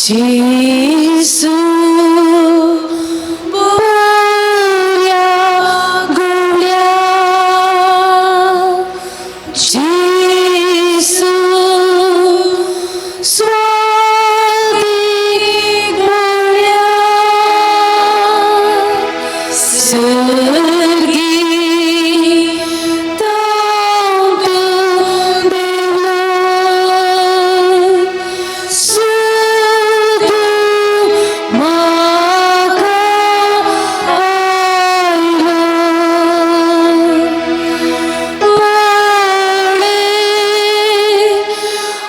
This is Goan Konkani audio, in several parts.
जेजू बऱ्या गुळ्या, जेजू स्वादीक गुळ्या, सर्गी तांतूं देवलोय, सुदू म्हाका आयलो. पळे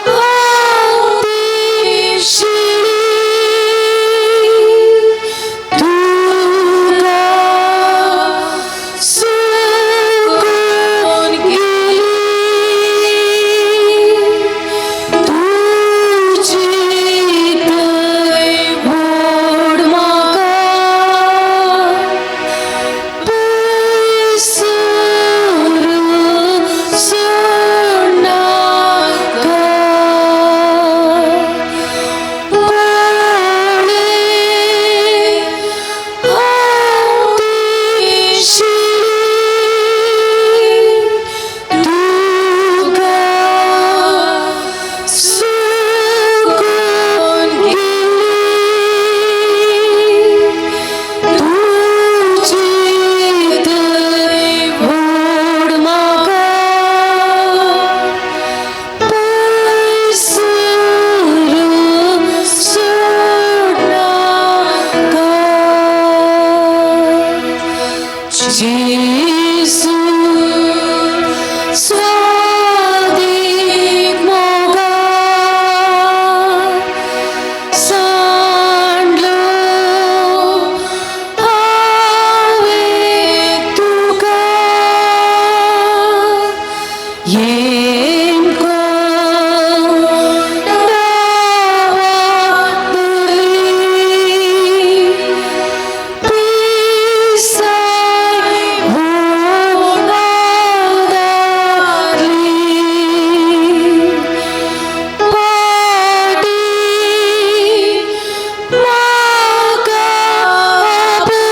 हांव ती शिडी तुका सुकून गेली, तुजी थंय ओड म्हाका, पयसर सोडनाका. पळे हांव ती शिडी तुका सुकून गेली, तुजी थंय ओड म्हाका, पयसर सोडनाका. जेजू स्वादीक मोगा, सांडलो हांवें तुका, येमको डावादली, पिसाय आदारली, पाटी म्हाका आपय,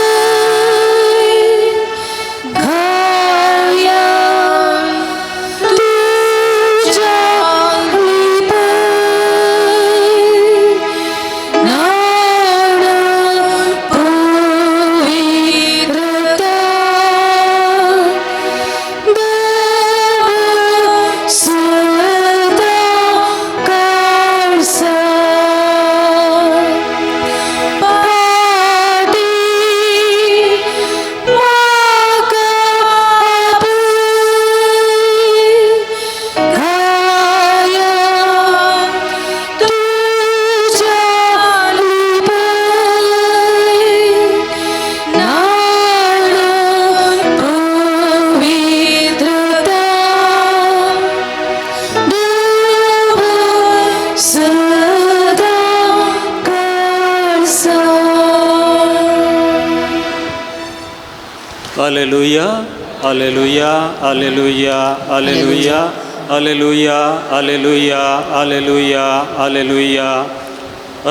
घावया तुज्या लिपय, न्हाण पवित्रता दवर सदा काळसा. पाटी म्हाका आपय, घाया तुज्या लिपय, न्हाण पवित्रता दवर सदा काळसा. Alleluia, alleluia, alleluia, alleluia, alleluia, alleluia, alleluia, alleluia.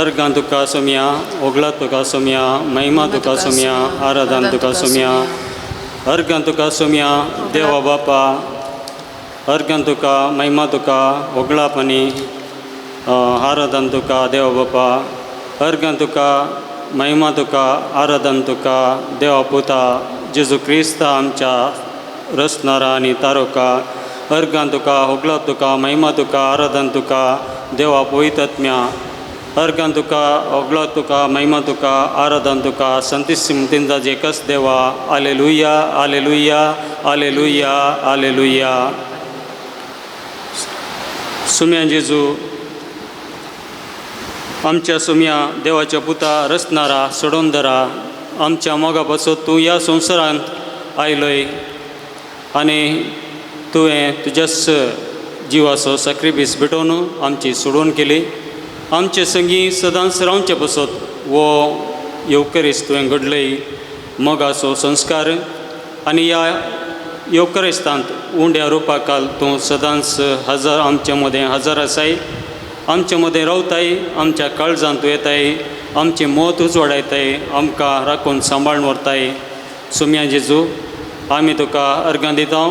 अर्गां तुका सोम्या, ओगळा तुका सोम्या, महिमा तुका सोम्या, आराधन तुका सोम्या. अर्गां तुका सोम्या, देवा बापा, अर्गां तुका, महिमा तुका, ओगळापणी आराधन तुका, देवा बापा. अर्गां तुका, महिमा तुका, आराधन तुका, देवा पुता जेजू क्रिस्ता, आमच्या रचणारा आनी तारोका. अर्गां तुका, होगळा तुका, महिमा तुका, आराधन तुका, देवा पवित्र. अर्गां तुका, होगळा तुका, महिमा तुका, आराधन तुका, संतिसिम तिंदाज एकच देवा. Alleluia, alleluia, alleluia, alleluia. सुम्या जेजू, आमच्या सुम्या देवाच्या पुता, रचणारा, सोडोवन आमच्या मोगा पासत तूं ह्या संवसारांत आयलोय आनी तुवें तुज्याच जिवाचो साक्रिफीस भेटोवन आमची सोडवण केली. आमचे संगी सदांच रावचे पासत हो येवकरीस तुवें घडलय, मोगाचो संस्कार. आनी ह्या येवकरिस्तांत उंड्या रुपाकाल तूं सदांच हजार आमचे मदें हजर आसाय. आमचे मदें रावताय, आमच्या काळजांत तूं येताय, आमचें मत उजवाडायताय, आमकां राखून सांबाळून व्हरताय। सोम्या जेजू, आमी तुका अर्गां दिता,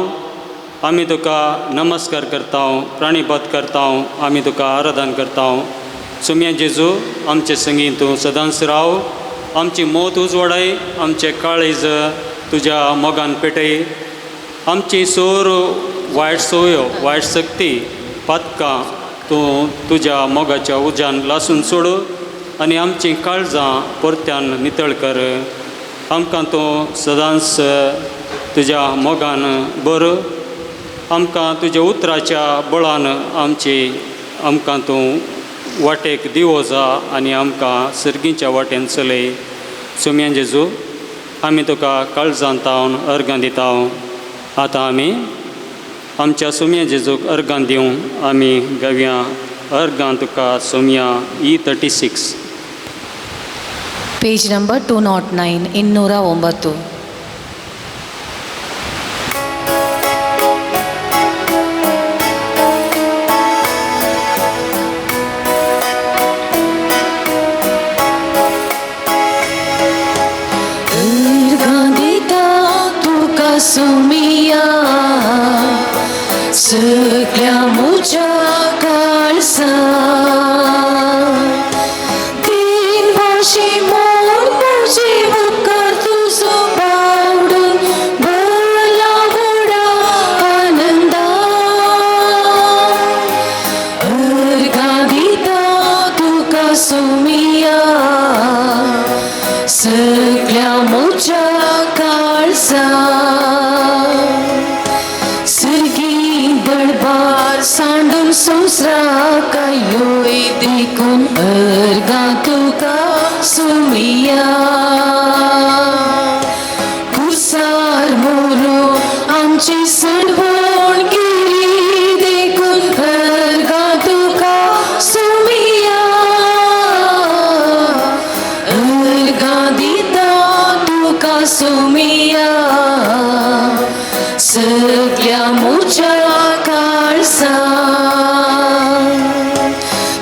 आमी तुका नमस्कार करता, प्राणीपत करता, आमी तुका आराधन करता। सोम्या जेजू, आमचे संगीत तूं सदांच राव, आमची मत उजवाडाय, आमचें काळीज तुज्या मोगान पेटय, आमची सोर वायट सोयो वायट शक्ती पातकां तूं तुज्या मोगाच्या उज्यान लासून सोड आनी आमचीं काळजां परत्यान नितळ कर। आमकां तूं सदांच तुज्या मोगान बर, आमकां तुज्या उतराच्या बळान आमची आमकां तूं वाटेक दिवो जा आनी आमकां सर्गीच्या वाटेन चलय। सोम्या जेजू, आमी तुका काळजांत तावन अर्गां दिता। आतां आमी आमच्या सोम्या जेजूक अर्गां दिवं आमी गावया अर्गां तुका सोम्या E 36। Page number 209, 209. अर्गां दिता तुका सोमिया, सगळ्या म्हज्या काळजान, तीन भाशे म्हूण म्हजे उपकार तुजो पावडून भरला व्हडा आनंदान। अर्गां दिता तुका सोमिया, सगळ्या म्हज्या काळजान, सर्गी दरबार सांडून संवसाराक आयलोय देखून अर्गां तुका सोमिया। कुर्सार मोरो आमची सडवण केली देखून अर्गां तुका सोमिया। अर्गां दिता तुका सोमिया, सगळ्या म्हज्या काळजान,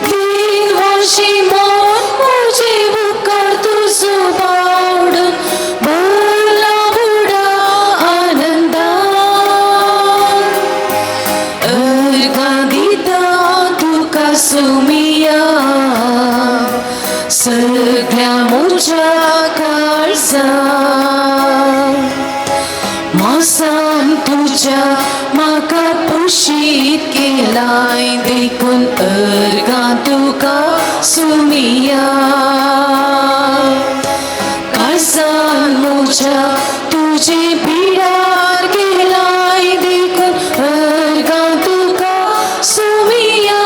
तीन वर्षी म्हूण म्हजे उपकार तुजो पावडून भरला व्हडा आनंदान। अर्गां दिता तुका सोमिया, सगळ्या म्हज्या काळजान, मासान तुज्या म्हाका पोशीत केलाय देखून अर्गां तुका सोमिया। काळजान म्हज्या तुजे पिडार केलाय देखून अर्गां तुका सोमिया।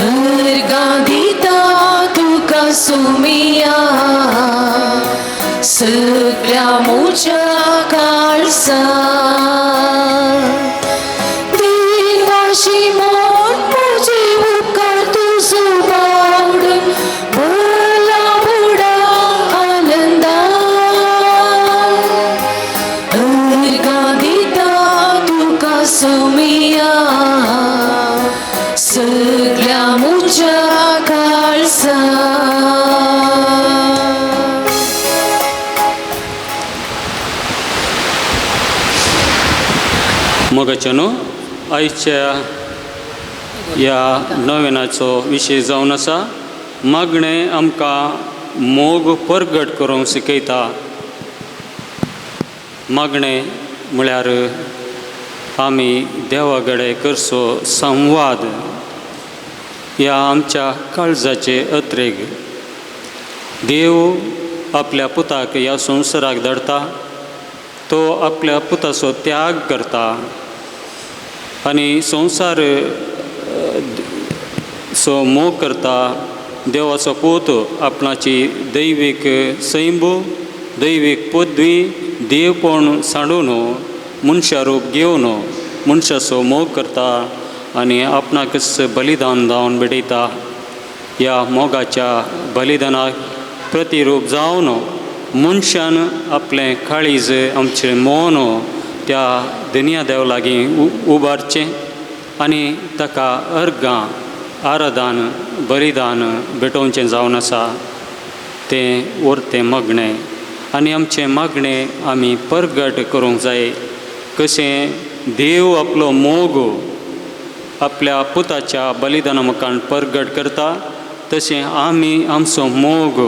अर्गां दिता तुका सोमिया, सगळ्या म्हज्या काळजान, तीन वर्षी म्हूण म्हजे उपकार तुजो पावडून भरला व्हडा आनंदान। अर्गां दिता तुका सोमिया, सगळ्या म्हज्या काळजान। मोगाच्या न्हू, आयच्या ह्या नवेनाचो विशय जावन आसा मागणें आमकां मोग परगट करूंक शिकयता। मागणें म्हळ्यार आमी देवा कडेन करचो संवाद, ह्या आमच्या काळजाचे अत्रेग। देव आपल्या पुताक ह्या संवसाराक धाडटा, तो आपल्या पुताचो त्याग करता आनी संवसार सो मोग करता। देवाचो पूत आपणाची दैवीक सैंब दैवीक पदवी देवपण सांडून मनशा रूप घेवन मनशाचो मोग करता आनी आपणाकच बलिदान जावन भेटयता। ह्या मोगाच्या बलिदानाक प्रतिरूप जावन मनशान आपलें काळीज आमचें मन त्या दनया देव लागीं उबारचें। आनी ताका अर्गां आराधन बलिदान भेटोवचें जावन आसा. तें उरतें मागणें आनी आमचें मागणें आमी परगट करूंक जाय. कशें देव आपलो मोग आपल्या पुताच्या बलिदाना मुखार परगट करता तशें आमी आमचो मोग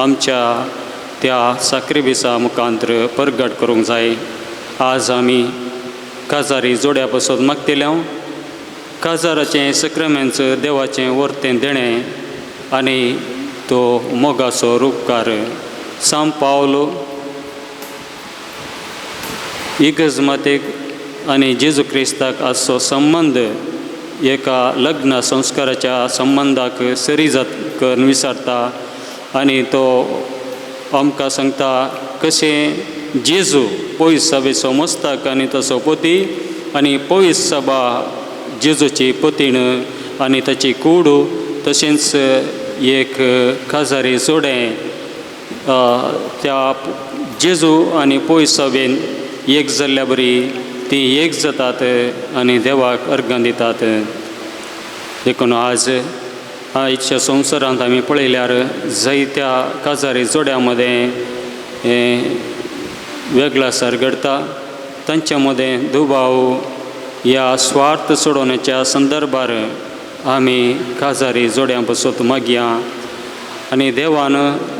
आमच्या त्या साक्रिफिसा मुखांतर परगट करूंक जाय. आज आमी काजारी जोड्या पासत मागतले. काजाराचें सक्रामेंत देवाचें वर्तें देणें आनी तो मोगाचो रुपकार. सांव पावलो इगर्ज मातेक आनी जेजू क्रिस्ताक आसचो संबंद एका लग्न संस्काराच्या संबंदाक सरी जात करून विचारता आनी तो आमकां सांगता कशें जेजू पयस सभेचो मस्तक आनी तसो पोती आनी पयस सभा जेजूची पतीण आनी ताची कूड तशेंच एक काजारी जोडें त्या जेजू आनी पयस सभेन एक जाल्ल्या बरी ती एक जातात आनी देवाक अर्गां दितात. देखून आज आयच्या संवसारांत आमी पळयल्यार जायत्या काजारी जोड्यां मदें हें वेगळासार घडटा. तांच्या मदें दुबाव ह्या स्वार्थ सोडोवण्याच्या संदर्भार आमी काजारी जोड्यां पासत मागया आनी देवान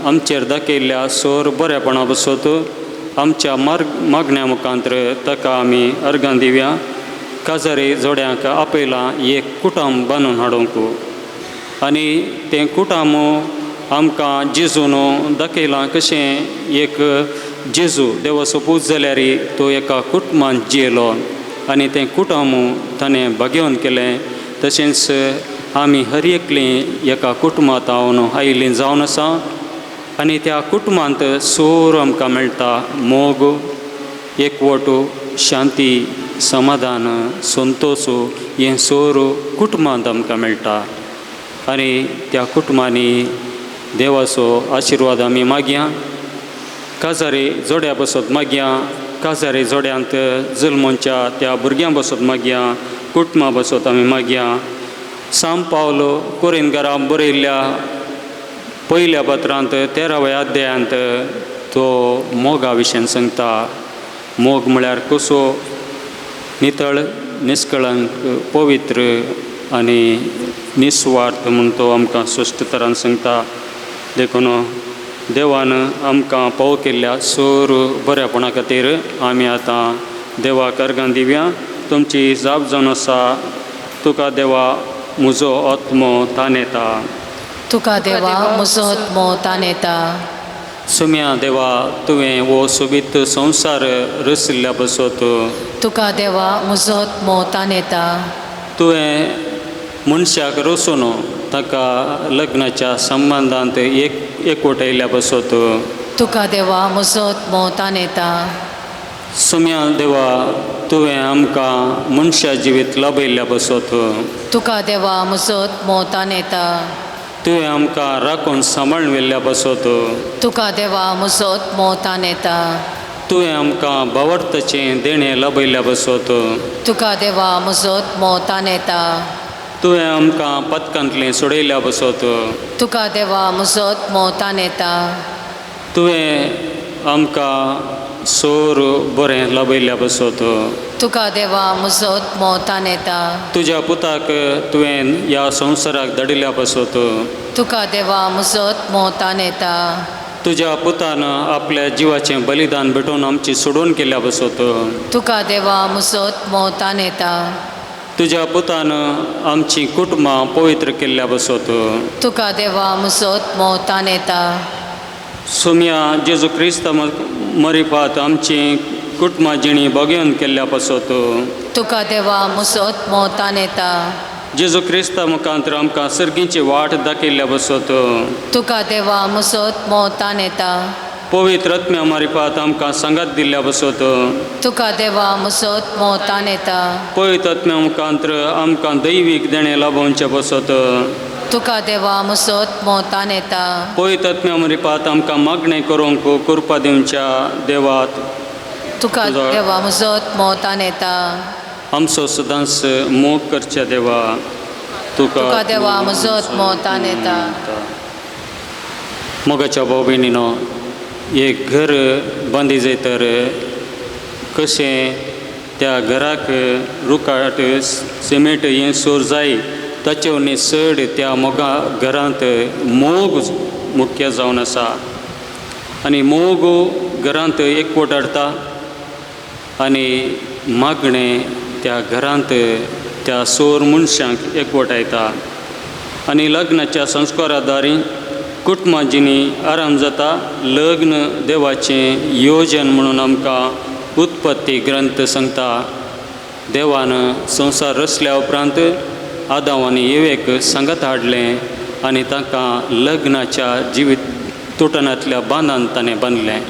आमचेर दाखयल्ल्या सोर बरेपणा पासत आमच्या मागण्या मुखांतर ताका आमी अर्गां दिवया. काजारी जोड्यांक आपयलां एक कुटुंब बांदून हाडूंक आनी तें कुटुंब आमकां जेजून दाखयलां कशें एक जेजू देवाचो पूत जाल्यार तो एका कुटुंबान जियेलो आनी तें कुटुंब ताणें भाग्यवन केलें. तशेंच आमी हर एकलीं एका कुटुंबांत हांव आयिल्लीं जावन आसा आनी त्या कुटुंबांत सोर आमकां मेळटा, मोग, एकवट, शांती, समाधान, संतोश हें सोर कुटुंबांत आमकां मेळटा आनी त्या कुटुंबांनी देवाचो आशिर्वाद आमी मागया. काजारी जोड्या पासत मागया, काजारी जोड्यांत जल्मोच्या त्या भुरग्यां पासत मागया, कुटुंबा पासत आमी मागया. सांव पावलो कोरिनकारां बरयल्ल्या पयल्या पत्रांत 13व्या अध्यायांत तो मोगा विशयान सांगता. मोग म्हळ्यार कसो नितळ, निस्कळंक, पवित्र आनी निस्वार्थ म्हूण तो आमकां स्पश्ट तरान सांगता. देखून देवान आमकां पाव केल्ल्या सोर बऱ्यापणा खातीर आमी आतां देवाक अर्गां दिवया. तुमची जाप जावन आसा, तुका देवा म्हजो आत्मो तानेता. तुका देवा म्हजो आत्मो तानेता. सुम्या देवा तुवें हो सोबीत संवसार रचिल्ल्या पासत तुका देवा म्हजो आत्मो तानेता. तुवें मनशाक रचून ताका लग्नाच्या संबंदांत एकवटयल्ल्या पासत तुका देवा म्हजो आत्मो तानेता. सुम्या देवा तुवें आमकां मनशा जिवीत लाभयल्ल्या पासत तुका देवा म्हजो आत्मो तानेता. तुवें आमकां राखून सांबाळून व्हेल्ल्या पासत तुका देवा म्हजो आत्मो तानेता. तुवें आमकां भावार्थाचें देणें लाभयल्ल्या पासत तुका देवा म्हजो आत्मो तानेता. तुवें आमकां पथकांतलें सोडयल्ल्या पासत तुका देवा म्हजो आत्मो तानेता. तुवें आमकां सोर बरें लाभयल्ल्या पासत तुका देवा म्हजो आत्मो तानेता. तुज्या पुताक तुवें ह्या संवसाराक धाडिल्ल्या पासत तुका देवा म्हजो आत्मो तानेता. तुज्या पुतान आपल्या जिवाचें बलिदान भेटोवन आमची सोडोवन केल्ल्या पासत तुका देवा म्हजो आत्मो तानेता. तुज्या पुतान आमची कुटुंबां पवित्र केल्ल्या पासत तुका देवा म्हजो आत्मो तानेता. सुम्या जेजू क्रिस्त मरिफात आमची कुटुंबां जिणी भोगेवन केल्ल्या पासत तुका देवा म्हजो आत्मो तानेता. जेजू क्रिस्ता मुखांतर आमकां सर्गीची वाट दाखयल्ल्या पासत तुका देवा म्हजो आत्मो तानेता. पवित्र आत्म्या मारिफात आमकां सांगात दिल्ल्या पासत तुका देवा म्हजो आत्मो तानेता. पवित्र आत्म्या मुखांतर आमकां दैवीक देणें लाभोवचे पासत तुका देवा म्हजो आत्मो तानेता. पवित्र आत्म्या मारिफात आमकां मागणें करूंक कृपा दिवच्या देवात तुका देवा म्हजो आत्मो तानेता. आमचो सदांच मोग करच्या देवा, तुका देवा म्हजो आत्मो तानेता. मोगाच्या भाव भयणीनो, एक घर बांदी जाय तर कशें त्या घराक रुखाट सिमेंट हें सोर जाय, ताचे वरवीं चड त्या मोगा घरांत मोग मुख्य जावन आसा. आनी मोग घरांत एकवट हाडटा आनी मागणें त्या घरांत त्या सोर मनशांक एकवटायता. आनी लग्नाच्या संस्कारा दारी कुटुंबा जिणी आराम जाता. लग्न देवाचें योजन म्हणून आमकां उत्पत्ती ग्रंथ सांगता. देवान संवसार रचल्या उपरांत आदांव आनी एवेक सांगात हाडलें आनी तांकां लग्नाच्या जिवीत तुटनांतल्या बांदान ताणें बांदलें.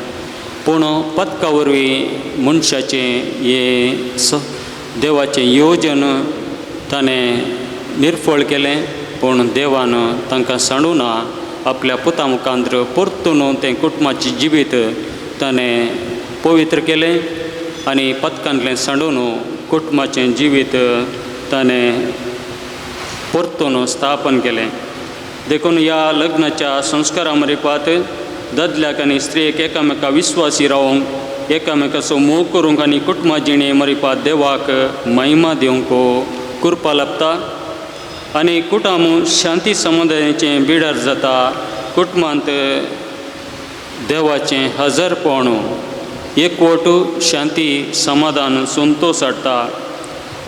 पूण पदका वरवीं मनशाचें हें देवाचें योजन ताणें निर्फळ केलें. पूण देवान तांकां सांडूना, आपल्या पुता मुखांत्र परतून तें कुटुंबाचें जिवीत ताणें पवित्र केलें आनी पदकांतलें सांडून कुटुंबाचें जिवीत ताणें परतून स्थापन केलें. देखून ह्या लग्नाच्या संस्कारा मरिपात दादल्याक आनी स्त्रियेक एकामेका विस्वासी रावंक, एकामेकाचो मोग करूंक आनी कुटुंबा जिणे मरिपात देवाक महिमा दिवंक कृपा लाभता आनी कुटुंब शांती समुदायाचें बिडार जाता. कुटुंबांत देवाचें हजरपण एकवट शांती समाधान संतोश हाडटा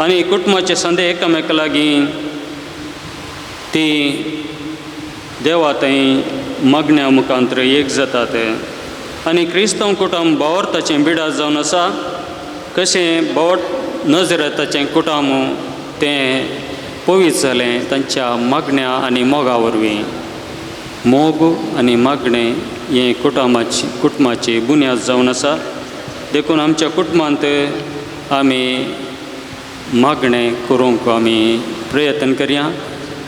आनी कुटुंबाचे संदे एकामेका लागीं ती देवा थंय मागण्या मुखांत्र एक जातात. आनी क्रिस्तांव कुटुंब भावार्थाचें बिडार जावन आसा. कशें भावार्थ नजरेताचें कुटुंब तें पवित्र जालें तांच्या मागण्या आनी मोगा वरवीं. मोग आनी मागणें हें कुटुंबाची कुटुंबाची बुन्याद जावन आसा. देखून आमच्या कुटुंबांत आमी मागणें करूंक आमी प्रयत्न करया.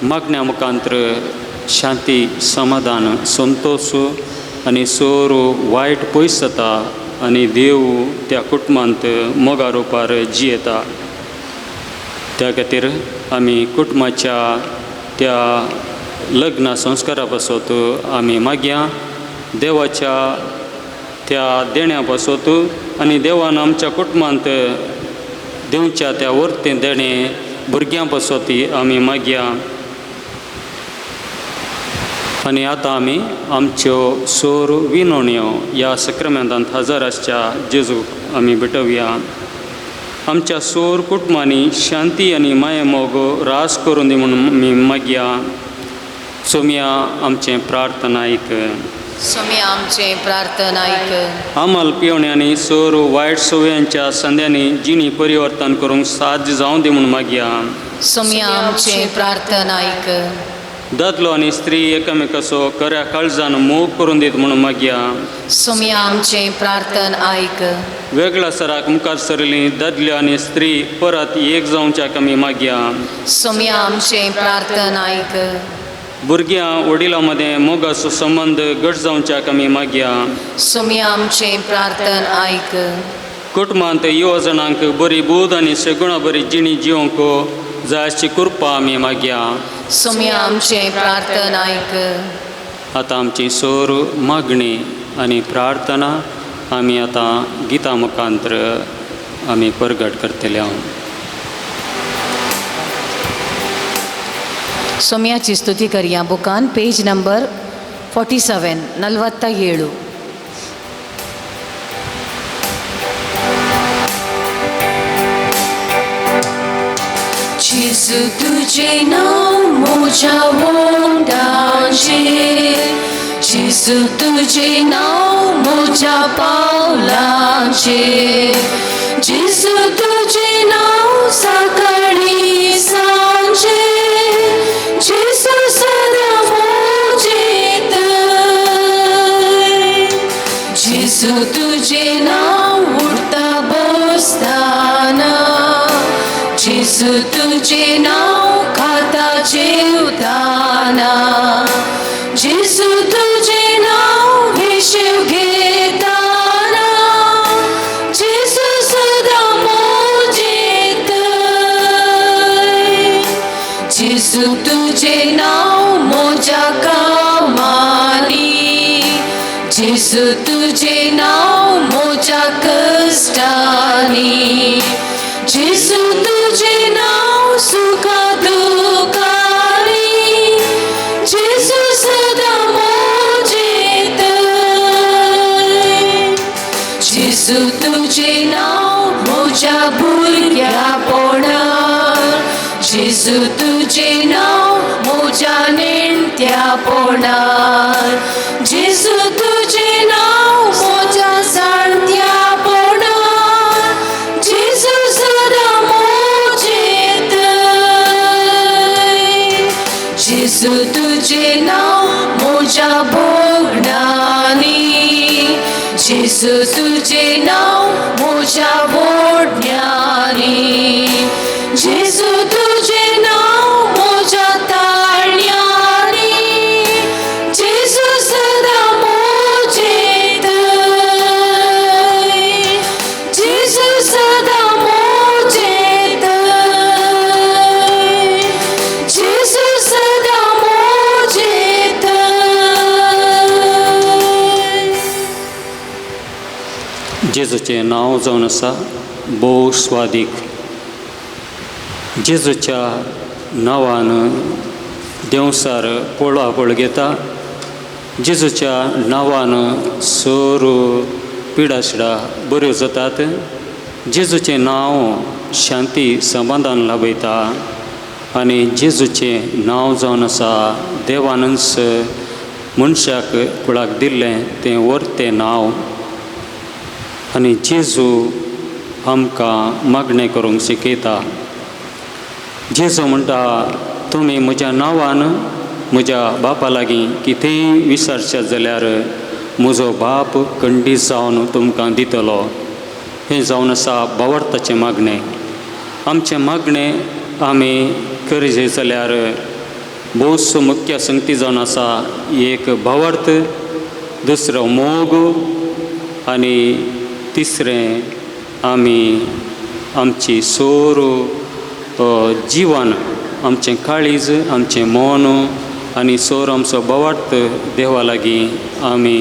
मागण्या मुखांत्र शांती समाधान संतोश आनी सोर वायट पयस जाता आनी देव त्या कुटुंबांत मोगा रुपार जियेता. त्या खातीर आमी कुटुंबाच्या त्या लग्न संस्कारा पासत आमी मागया, देवाच्या त्या देण्या पासत आनी देवान आमच्या कुटुंबांत दिवच्या त्या वर्तें देणें भुरग्यां पासत आमी मागया. आनी आतां आमी आमच्यो सोर विनोण्यो ह्या सक्रामेंतांत हजर आसच्या जेजूक आमी भेटोवया. आमच्या सोर कुटुंबांनी शांती आनी मायेमोग रास करून दी म्हणून आमी मागया. सोम्या आमचें प्रार्थना आयक. सोम्या आमचें प्रार्थना आयक. आमल पिवण्यांनी सोर वायट सवयांच्या संद्यांनी जिणी परिवर्तन करूंक साध्य जावं दी म्हणून मागया. सोम्या आमचें प्रार्थना आयक. दादलो आनी स्त्री एकामेकाचो खऱ्या काळजान मोग करून दीत म्हणून मागया. सोम्या आमचें प्रार्थना आयक. वेगळ्या सराक मुखार सरली दादल्यो आनी स्त्री परत एक जावच्याक आमी मागया. सोम्या आमचें प्रार्थना आयक. भुरग्यां वडिलां मदें मोगाचो संबंद घट जावच्याक आमी मागया. सोम्या आमचें प्रार्थना आयक. कुटुंबांत युवजणांक बरी बूद आनी सगुणा बरी जिणी जिवंक जाय अशी कृपा आमी मागया. सोम्या आमचें प्रार्थना आयक. आतां आमची सोर मागणी आनी प्रार्थना आमी आतां गितां मुखांत्र आमी परगट करतले. हांव सोम्याची स्तुती करया. बुकान पेज नंबर 47 47. जेजू तुझे नाव म्हज्या वोंठाचेर, जेजू तुझे नाव म्हज्या पावलाचेर, जेजू तुझे नाव सकाळी सांजे, जेजू सदां म्हजें. जेजू तुझे नाव उठता बसताना, जेजू तुझे नाव खाता जेवताना, जेजू तुझे नाव विशेव घेताना, जेजू सदां म्हजें. जेजू तुजें नांव म्हज्या कश्टांनी, जेजू तुजें नांव सुखा दुखांनी, जेजू सदां म्हजें थंय. जेजू तुजें नांव म्हज्या भुरग्यापणार, जेजू तुजें नांव म्हज्या नेणत्यापणार, जेजू तुजें नांव म्हज्या जाणत्यापणार, जेजू सदां म्हजें थंय. जेजू तुजें नांव म्हज्या भोगणांनी, जेजू तुजें नांव म्हज्या ओडण्यांनी, जेजू तुजें नांव म्हज्या ताळण्यांनी, जेजू सदां म्हजें थंय. जेजू सदां म्हजें थंय, जेजू सदां म्हजें थंय. जेजूचें नांव जावन आसा भोव स्वादीक. जेजूच्या नांवान देंवसार पोळापळ घेता. जेजूच्या नांवान सोर पिडाशिडा बऱ्यो जातात. जेजूचें नांव शांती समाधान लाभयता आनी जेजूचें नांव जावन आसा देवानच मनशाक कुळाक दिल्लें तें वर्तें नांव. आनी जेजू आमकां मागणें करूंक शिकयता. जेजू म्हणटा, तुमी म्हज्या नांवान म्हज्या बापा लागीं कितेंय विचारशात जाल्यार म्हजो बाप खंडीत जावन तुमकां दितलो. हें जावन आसा भावार्थाचें मागणें. आमचें मागणें आमी करचें जाल्यार भोवसो मुख्य संगती जावन आसा. एक भावार्थ, दुसरो मोग आनी तिसरें आमी आमची सोर जिवन, आमचें काळीज, आमचें मन आनी सोर आमचो भावार्थ देवा लागीं आमी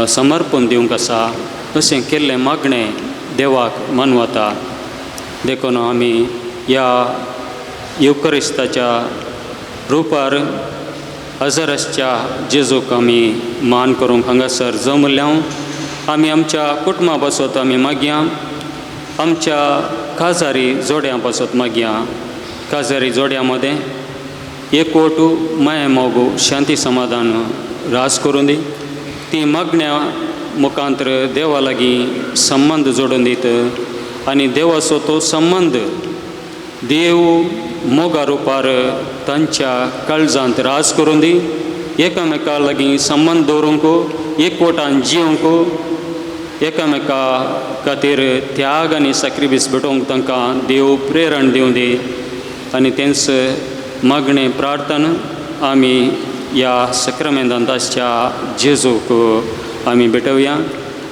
समर्पण दिवंक आसा. अशें केल्लें मागणें देवाक मानवता. देखून आमी ह्या येवक्रिस्ताच्या रुपार हजारसच्या जेजूक आमी मान करूंक हांगासर जमल्या. आमी आमच्या कुटुंबा पासत आमी मागया, आमच्या काजारी जोड्यां पासत मागया. काजारी जोड्यां मदें एकवट, माया, मोग, शांती, समाधान रास करून दी. ती मागण्या मुखांतर देवा लागीं संबंद जोडून दीत आनी देवाचो तो संबंद देव मोगा रुपार तांच्या काळजांत राज करून दी. एकामेका लागीं संबंद दवरूंक, एकवटान जिवंक, एकामेका खातीर त्याग आनी साक्रिफीस भेटोवंक तांकां देव प्रेरण दिवं दी. आनी तेंच मागणें प्रार्थना आमी ह्या सक्रामेंतांत आसच्या जेजूक आमी भेटोवया.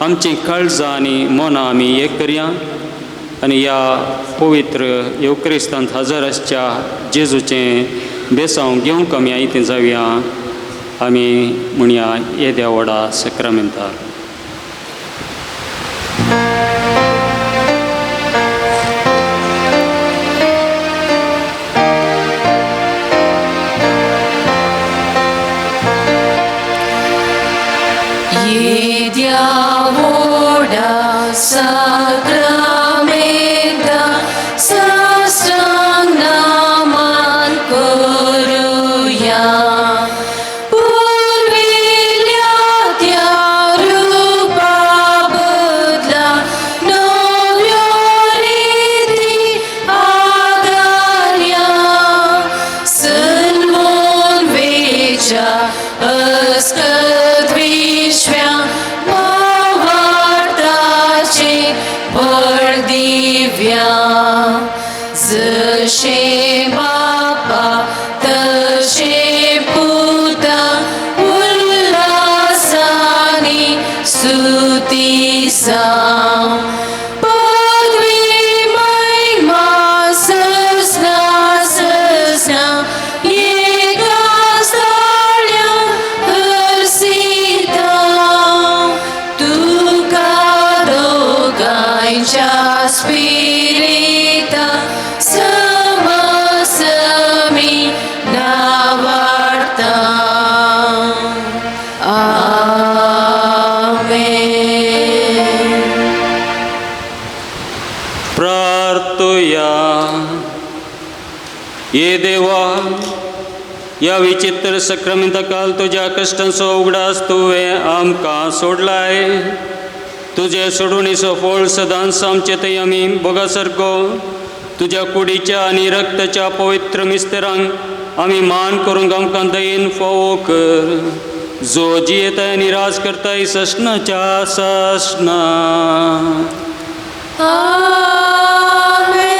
आमचीं काळजां आनी मनां आमी एक करया आनी ह्या पवित्र येवक्रिस्तांत हजर आसच्या जेजूचें बेसांव घेवंक आमी आयतें जावया. आमी म्हणया येद्या व्हडा सक्रामेंताक. येद्या व्हडा साक्रामेंता साष्टांग नमन करुया. पुर्विल्ल्या त्या रुपा बदला नव्यो रिती आदारया. सलमोन वेच्या अस्कत विश्व्या भावार्थाचे बळ दिव्या. जशें बापा तशें पुता उल्हासानी स्तुती जावं. पदवी महिमा सजना सजना एका स्थाळ्या हर्षिता. ह्या विचित्र सक्रामेंता तुज्या कश्टांचो उगडास तुवें आमकां सोडलाय। तुजे सोडवणीचो फळ सदांच आमचे थंय आमी भोगा सारको तुज्या कुडीच्या आनी रक्ताच्या पवित्र मिस्तरांक आमी मान करूंक आमकां दयेन फावो कर, जो जियेताय आनी राज करताय ससनाच्या ससना। आमेन।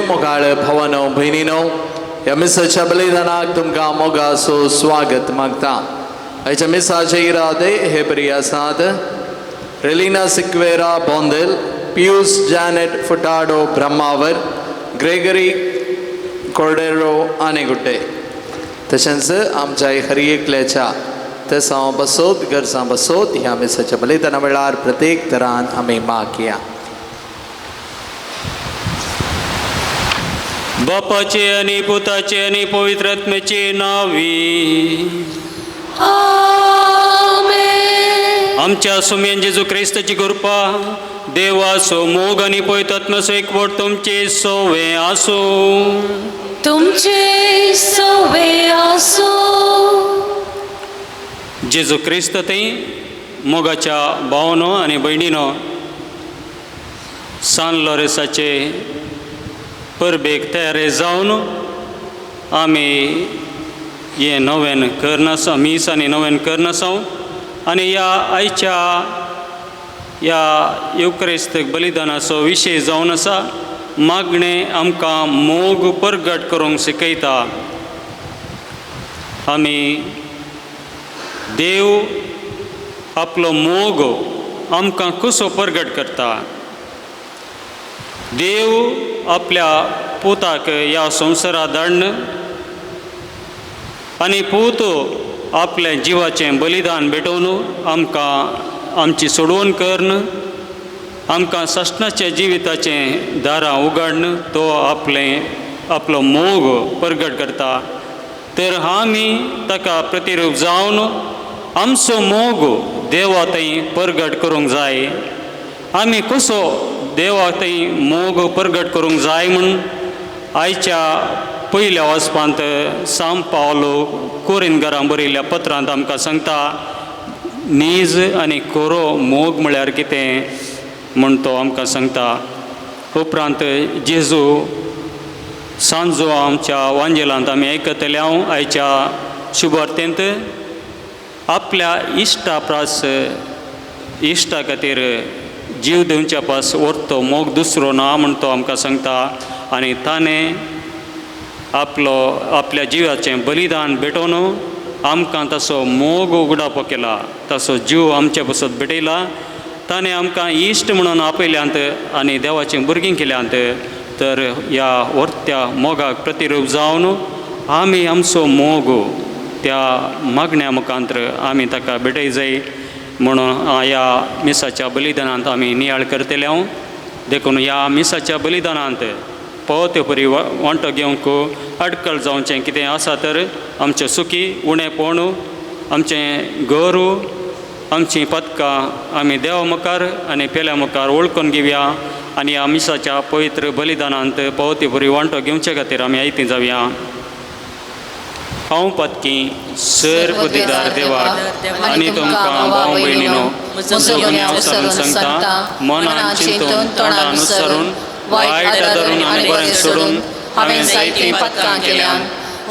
मोगाळ भावानो भयणीनो, ह्या मिसाच्या बलिदानाक तुमकां मोगाचो स्वागत मागता। आयच्या मिसाचे इरादे हे बरी आसात। Relina Sequeira Bondel, Pius Janet Furtado Brahmavar, Gregory Cordeiro Anegute. तशेंच आमच्या हर एकल्याच्या तेसांव बसोत गरजां बसोत ह्या मिसाच्या बलिदाना वेळार प्रत्येक तरान आमी मागया। बापाचे आणि पुताचे आणि पवित्र आत्म्याचे नावी आमेन। आमच्या सुम्यान जेजू क्रिस्ताची कृपा, देवाचो मोग आणि पवित्र आत्म्याचो एकवट तुमचे सोवे आसूं। तुमचे सोवे आसूं। जेजू क्रिस्त थंय मोगाच्या भावनो आनी भयणीनो, सान लॉरेसाचे परबेक तयार जावन आमी हें नव्यान करनासा, मीस आनी नव्यान करनासांव आनी ह्या आयच्या ह्या येवक्रिस्त बलिदानाचो विशय जावन आसा मागणें आमकां मोग परगट करूंक शिकयता। आमी देव आपलो मोग आमकां कसो परगट करता, देव आपल्या पुताक ह्या संवसारांत धाडन आनी पूत आपल्या जिवाचें बलिदान भेटोवन आमकां आमची सोडवण करून आमकां सासणाच्या जिविताचें दारां उगाडून तो आपलें आपलो मोग परगट करता। तर आमी ताका प्रतिरूप जावन आमचो मोग देवा थंय परगट करूंक जाय। आमी कसो देवा थंय मोग परगट करूंक जाय म्हूण आयच्या पयल्या वचपांत सांत पावलो कोरिंदकारांक बरयल्ल्या पत्रांत आमकां सांगता, नीज आनी खरो मोग म्हळ्यार कितें म्हूण तो आमकां सांगता। उपरांत जेजू सांजो आमच्या वांजेलांत आमी आयकतले हांव आयच्या शुभवार्तेंत आपल्या इश्टा प्रास इश्टा खातीर जीव दिवच्या पास व्हरतो मोग दुसरो ना म्हण तो आमकां सांगता आनी ताणें आपलो आपल्या जिवाचें बलिदान भेटोवन आमकां तसो मोग उगडापो केला, तसो जीव आमचे पासत भेटयला. ताणें आमकां इश्ट म्हणून आपयल्यांत आनी देवाचीं भुरगीं केल्यांत. तर ह्या व्हरत्या मोगाक प्रतिरूप जावन आमी आमचो मोग त्या मागण्या मुखांत्र आमी ताका भेटय जाय म्हणून ह्या मिसाच्या बलिदानांत आमी नियाळ करतले हांव. देखून ह्या मिसाच्या बलिदानांत पावते परी वांटो घेवंक अडकल जावचें कितें आसा तर आमचें सुखी उणेपण, आमचें गौरव, आमचीं पदकां आमी देवा मुखार आनी पेल्या मुखार वळखून घेवया आनी ह्या मिसाच्या पवित्र बलिदानांत पावते परी वांटो घेवचे खातीर आमी आयती जावया. हांव पदकी सर बुद्धिदार देवाक आनी तुमकां भाव भयणीनो म्हजो गुन्यांव विसरून सांगता, मनान चिंतून तोंडान विसरून वायट धरून आनी बरें सोडून हांवें जायतीं पदकां केल्यान.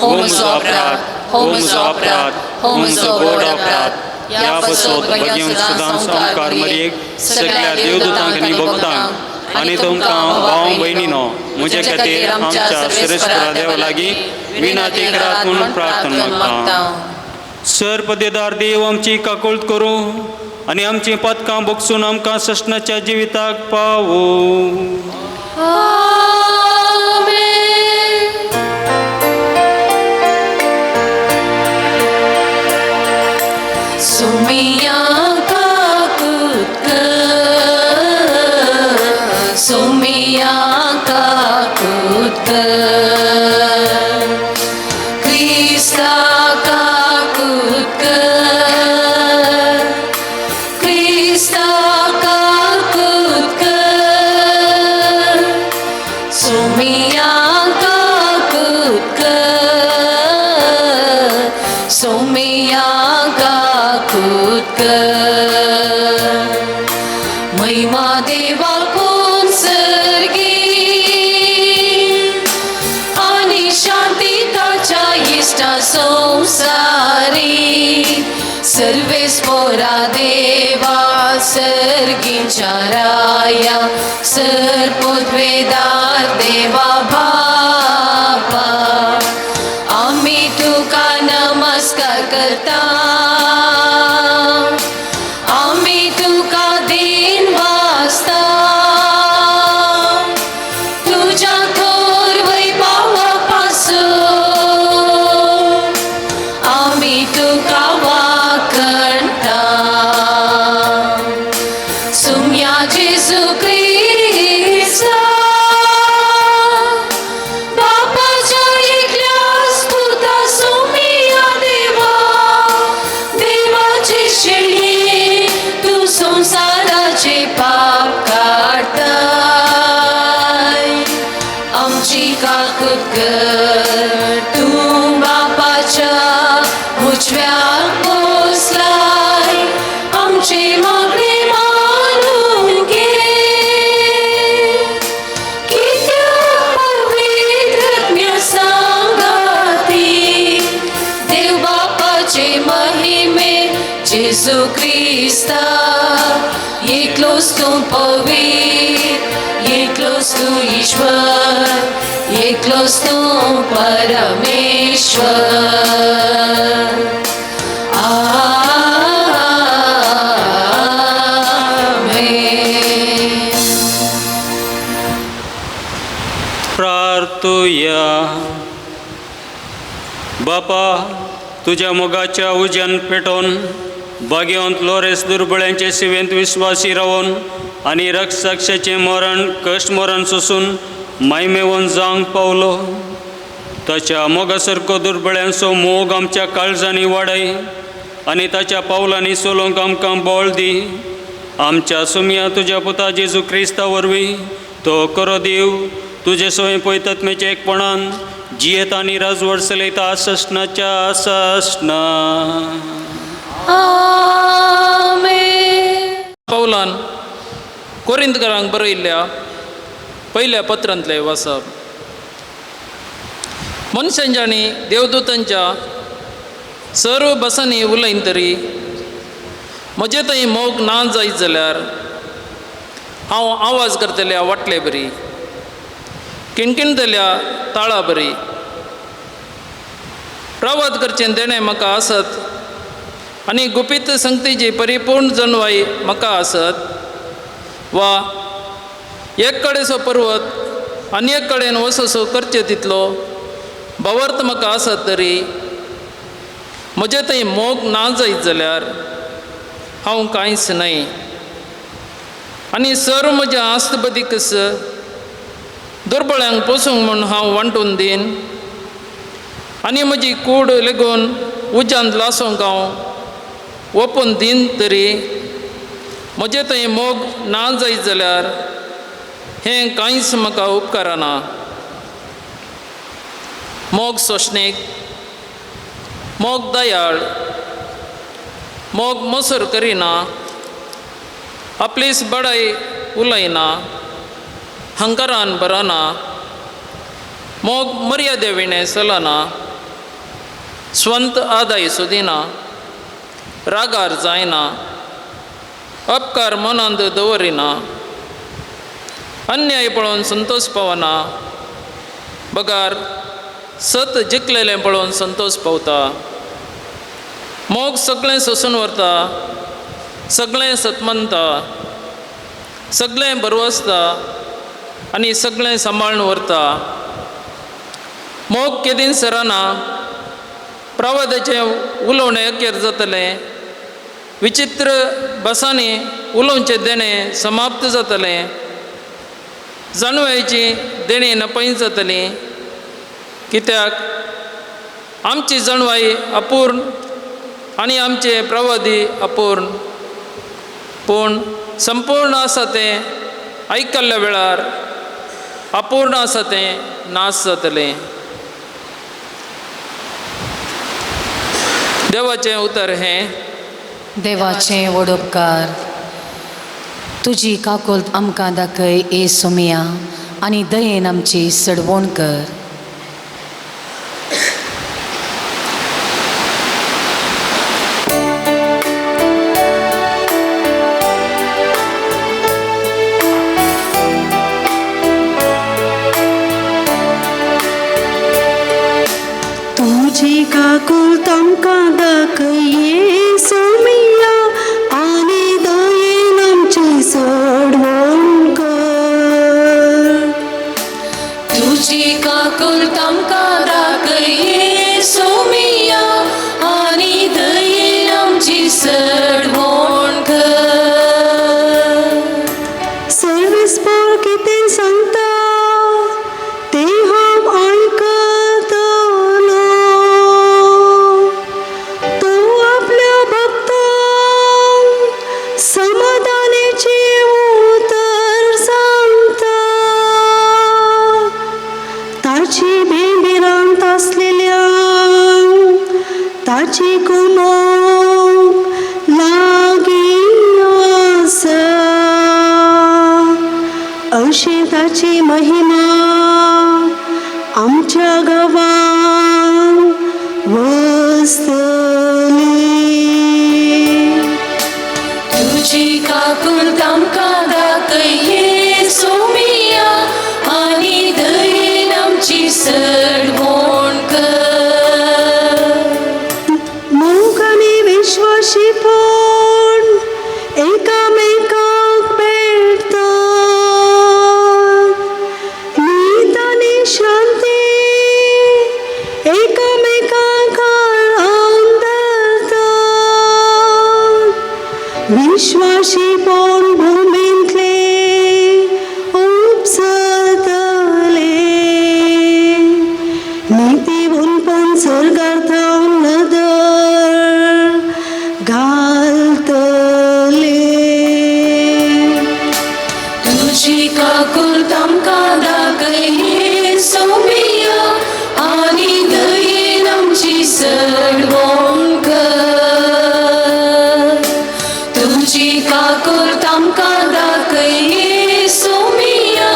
हो म्हजो अपराध, हो म्हजो अपराध, हो म्हजो व्हड अपराध. ह्या पासत भगीन सदां सामकार मरयेक सगळ्या देवदूतांक आनी भक्तांक आनी तुमकां भाव भयणीनो म्हजे खातीर आमच्या सर्वेस्परा देवा लागीं विनाती करात म्हणून प्रार्थना मागता. सर पदेदार देव आमची काकुळट करूं आनी आमचीं पदकां भोगसून आमकां सस्नाच्या जिविताक पावूं. सुमिया काकुत कर, सुमिया काकुत कर, क्रिस्ता काकुत कर, क्रिस्ता काकुत कर, सुमिया काकुत कर, सुमिया काकुत कर. महिमा देवा कोण सर्गी आणि शांती ताच्या इष्टा संसारी. सर्वेस्पोरा देवा सर्गीच्या राया, सर्पोद्वेदार देवा बापा, आम्ही तुका नमस्कार करता, आम्ही तुका दिन वाचता, तुझ्या थोर वैभवापासून आम्ही तुका वाकणता. सुम्या जेजू क्रिस्ता बापाच्या एकल्याच पुता, सुमिया देवा देवाचे शेळये, तू संसाराचे पाप काडताय, आमची काकूत कर. तूं बापाच्या उजव्याक बसलाय, आमचे मागणे मानून घे. कित्याक पवित्र आत्म्या सांगाती देव बापाचे महिमे जेजू क्रिस्ता, एकलोच तूं पवित्र, एकलोच तूं ईश्वर, एकलोच तूं परमेश्वर. आमेन. प्रार्थुया. बापा तुज्या मोगाच्या उज्यान पेटोवन बागेवंत लोरेस दुर्बळ्यांचे सेवेंत विश्वासी रावन आनी रक्षाक्षाचें मरण कश्ट मरण सोसून मायमेवन जावंक पावलो. ताच्या मोगा सारको दुर्बळ्यांचो मोग आमच्या काळजांनी वाडय आनी ताच्या पावलांनी चलोवंक आमकां बळ दी. आमच्या सुमया तुज्या पुता जेजू क्रिस्ता वरवीं तो करो देव तुजे सोय पयतत्मेचे एकपणान जियेत आनी राजवट चलयता ससनाच्या ससना. आमेन. पावलान कोरिंतकारांक बरयल्ल्या पयल्या पत्रांतलें वाचप. मनशांच्या आनी देवदूतांच्या सर्व भासांनी उलयन तरी म्हजे थंय मोग ना जायत जाल्यार हांव आवाज करतल्या वाटले बरी, किणकिणतल्या ताळा बरी. प्रवाद करचें देणें म्हाका आसत आनी गुपीत संगतीची परिपूर्ण जनवाय म्हाका आसत वा एक कडेचो पर्वत आनी एक कडेन वसोसो करचे तितलो भावार्थ म्हाका आसत तरी म्हजें थंय मोग ना जायत जाल्यार हांव कांयच न्हय. आनी सर्व म्हज्या आस्तबदीकच दुर्बळ्यांक पोसूंक म्हूण हांव वांटून दीन आनी म्हजी कूड लेगून उज्यांत लासूंक हांव ओपून दीन तरी म्हजें थंय मोग ना जायत जाल्यार हें कांयच म्हाका उपकारना. मोग सोंसणीक, मोग दयाळ, मोग मोसर करिना, आपलीच बडाय उलयना, हंकारान भरना, मोग मर्यादे विणें चलना, स्वंत आदाय सोदिना, रागार जायना, अपकार मनांत दवरिना, अन्याय पळोवन संतोष पावना, बगार सत जिखलेलें पळोवन संतोष पावता. मोग सगळें सोंसून व्हरता, सगळें सतमनता, सगळें बरवसता आनी सगळें सांबाळून व्हरता. मोग केदीन सरना, प्रवादाचें उलोवणें अखेर जातलें, विचित्र भासांनी उलोवचें देणें समाप्त जातलें, जाणवायची देणें नपयत जातली. कित्याक आमची जाणवाय अपूर्ण आनी आमचे प्रवादी अपूर्ण, पूण संपूर्ण आसा तें आयकल्ल्या वेळार अपूर्ण आसा तें नाश जातलें. देवाचें उतर हें. देवाचें वडोपकार. तुजी काकुल्त आमकां दाखय ए सोमिया आनी दयेन आमची सडवण कर. तुजी काकुळट आमकां दाखय सोमिया आनी दयेन आमची सोडवण कर. तुजी काकुळट आमकां दाखय सोमिया आनी दयेन आमची सडवण कर. सर्वेस्पोर कितें सांगता तें हांव आयकतलो. तो आपल्या भक्तांक समाधानाचें उतर सांगता. ताची भिरांत आसलेल्यांक ताची कुमोक लागीं आसा. अशी ताची महिमा आमच्या गांवांत वसतली. तुजी काकुळट आमकां दाखय सोमिया आनी दयेन आमची सडवण कर. मोग आनी विश्वाशीपण एकामेकांक भेटतात. नीत आनी शांती एकामेकांक आराम धरतात. विश्वाशीपण भुमींतले उपसतले. नितीवंतपण सर्गार थावन नदर घालतले. तुजी काकुळट आमकां दाखय सोमिया आनी दयेन आमची सडवण कर. तुजी काकुळट आमकां दाखय सोमिया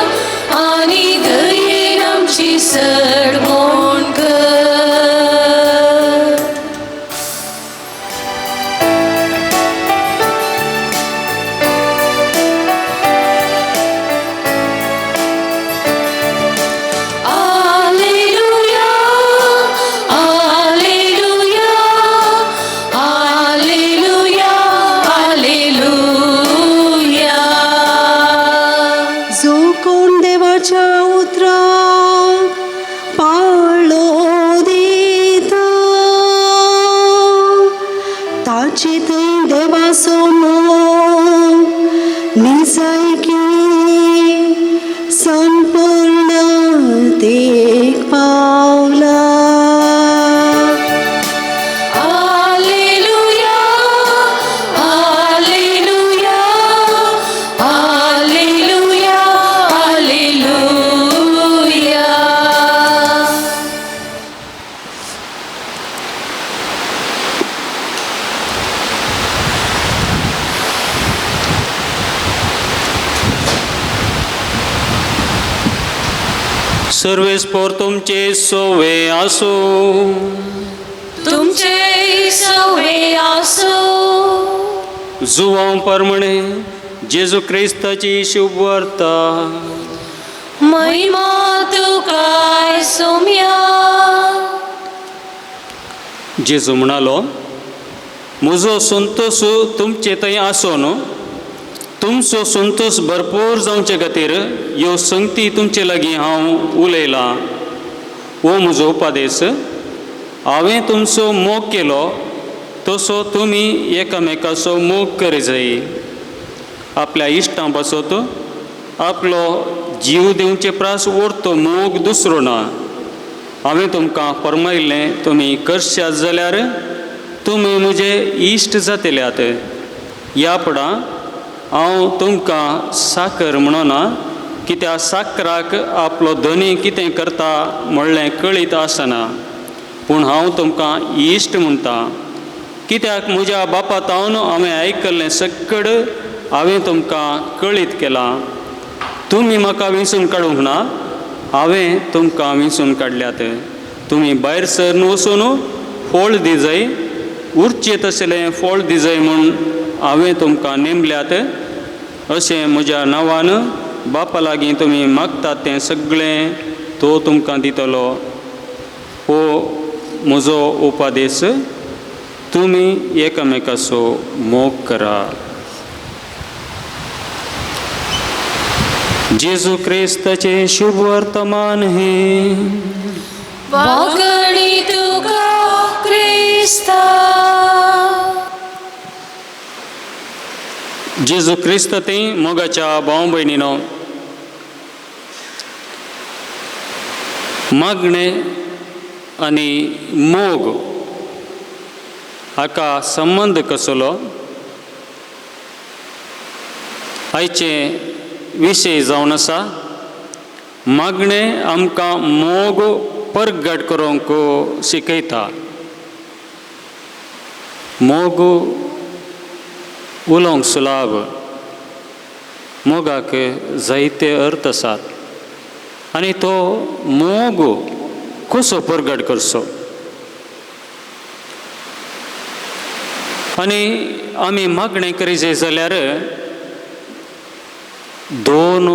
सर्वेस्पोर तुमचे सोवे आसूं. तुमचे सवे आसो. जुवांव परमणे जेजू क्रिस्ताची शुभवार्ता. महिमा तुका सोम्या. जेजू म्हणालो, म्हजो संतोश तुमचे थंय आसो न्हू, तुमचो संतोश भरपूर जावचे खातीर ह्यो संगती तुमचे लागीं हांव उलयलां. हो म्हजो उपादेस, हांवें तुमचो मोग केलो तसो तुमी एकामेकाचो मोग करी जाय. आपल्या इश्टां पासत आपलो जीव दिवचे प्रास ओरतो मोग दुसरो ना. हांवें तुमकां फर्मायिल्लें तुमी करशात जाल्यार तुमी म्हजे इश्ट जातल्यात. ह्या पडां हांव तुमकां साकर म्हणना, कित्याक साकराक आपलो धनी कितें करता म्हणलें कळीत आसना, पूण हांव तुमकां इश्ट म्हणटा, कित्याक म्हज्या बापा तावन हांवें आयकल्लें सक्कड हांवें तुमकां कळीत केलां. तुमी म्हाका विंचून काडूंक ना, हांवें तुमकां विंचून काडल्यात. तुमी भायर सरन वचून फळ दिजय, उरचें तसलें फळ दिजय म्हूण हांवें तुमकां नेमल्यात. अशें म्हज्या नांवान बापा लागीं तुमी मागतात तें सगळें तो तुमकां दितलो. हो म्हजो उपादेस, तुमी एकामेकाचो मोग करा. जेजू क्रिस्ताचें शुभ वर्तमान हें. वागणी तुका क्रिस्ता. जेजू क्रिस्त ती मोगाच्या भाव भयणीनो, मागणें आनी मोग हाका संबंद कसलो? आयचे विशय जावन आसा मागणें आमकां मोग परगट करूंक शिकयता. मोग उलोवंक सुलाभ, मोगाक जायते अर्थ आसात आनी तो मोग कसो परगट करचो? आनी आमी मागणें करीत जाल्यार दोन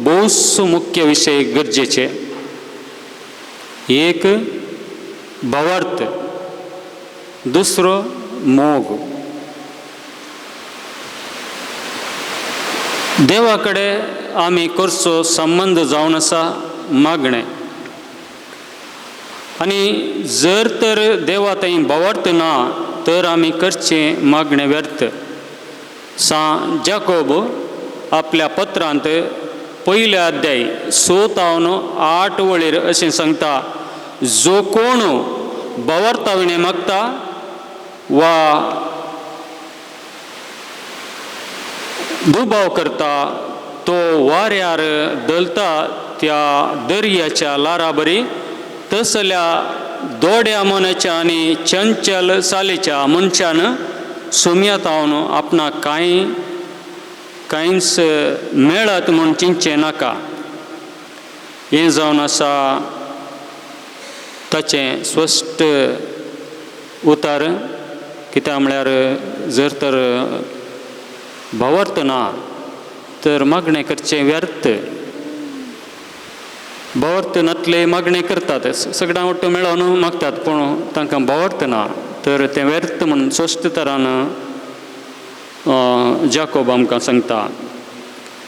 भोवस मुख्य विशय गरजेचे. एक भावार्थ, दुसरो मोग. देवा कडेन आमी करचो संबंद जावन आसा मागणें, आनी जर तर देवा थंय भावार्थ ना तर आमी करचें मागणें व्यर्थ. सां जाकोब आपल्या पत्रांत पयल्या अध्याय 6 तावन 8 वळीर अशें सांगता, जो कोण भावार्था विणें मागता वा दुबाव करता तो वाऱ्यार धलता त्या दर्याच्या लारा बरी तसल्या दोड्या मनाच्या आनी चंचल चालीच्या मनशान सुमया तावन आपणाक कांय कांयच मेळत म्हूण चिंतचें नाका. हें जावन आसा ताचें स्पश्ट उतार. कित्याक म्हळ्यार जर तर भावार्थ ना तर मागणें करचें व्यर्थ. भावार्थ नातले मागणें करतात, सगळ्यां वट्ट मेळोवन मागतात, पूण तांकां भावार्थ ना तर तें व्यर्थ म्हूण स्पश्ट तरान जाकोब आमकां सांगता.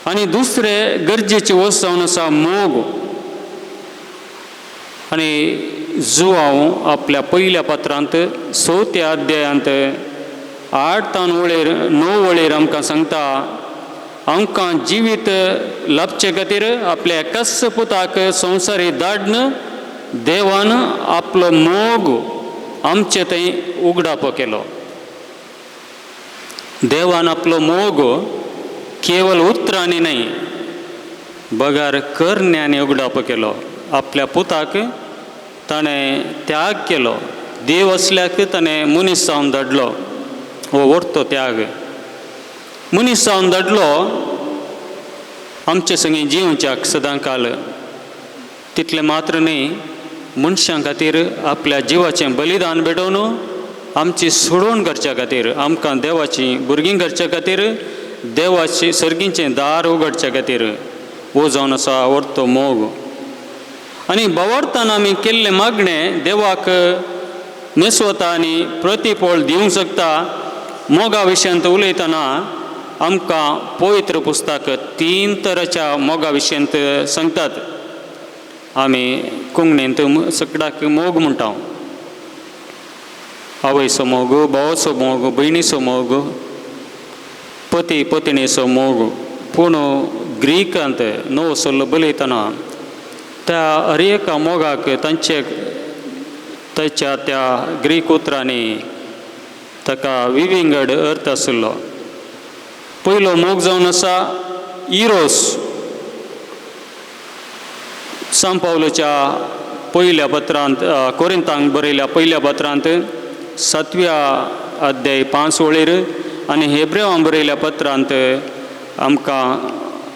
आनी दुसरें गरजेची वस्त जावन आसा मोग. आनी जुवांव आपल्या पयल्या पत्रांत 6 अध्यायांत 8 तान वळेर 9 वळेर आमकां सांगता, आमकां जिवीत लाभचे खातीर आपल्या एकाच पुताक संवसारी धाडन देवान आपलो मोग आमचे थंय उगडापो केलो. देवान आपलो मोग केवल उतरांनी न्हय बगर करण्यांनी उगडापो केलो. आपल्या पुताक ताणें त्याग केलो, देव असल्याक ताणें मनीस जावन धाडलो. हो व्हडतो त्याग. मनीस जावन धाडलो आमचे संगी जिवच्याक सदांकाल तितलें मात्र न्ही, मनशां खातीर आपल्या जिवाचें बलिदान भेटोवन आमची सोडवण करच्या खातीर, आमकां देवाची भुरगीं करच्या खातीर, देवाची सर्गीचें दार उगडच्या खातीर हो जावन आसा व्हडतो मोग. आनी भवार्थान आमी केल्लें मागणें देवाक नेसवता आनी प्रतिफळ दिवंक शकता. मोगा विशयांत उलयतना आमकां पवित्र पुस्तक तीन तराच्या मोगा विशयांत सांगतात. आमी कोंकणींत सगळ्याक मोग म्हणटा, आवयचो मोग, भावाचो मोग, भयणीचो मोग, पती पत्नीचो मोग. पूण ग्रीकांत नवो सल्लो बरयतना त्या हर एका मोगाक तांचे ताच्या त्या ग्रीक उतरांनी ताका विविंगड अर्थ आशिल्लो. पयलो मोग जावन आसा इरोस. सांव पावलोच्या पयल्या पत्रांत, कोरिंतांक बरयल्या पयल्या पत्रांत 7व्या अध्याय 5 वळीर आनी हेब्रेवां बरयल्या पत्रांत आमकां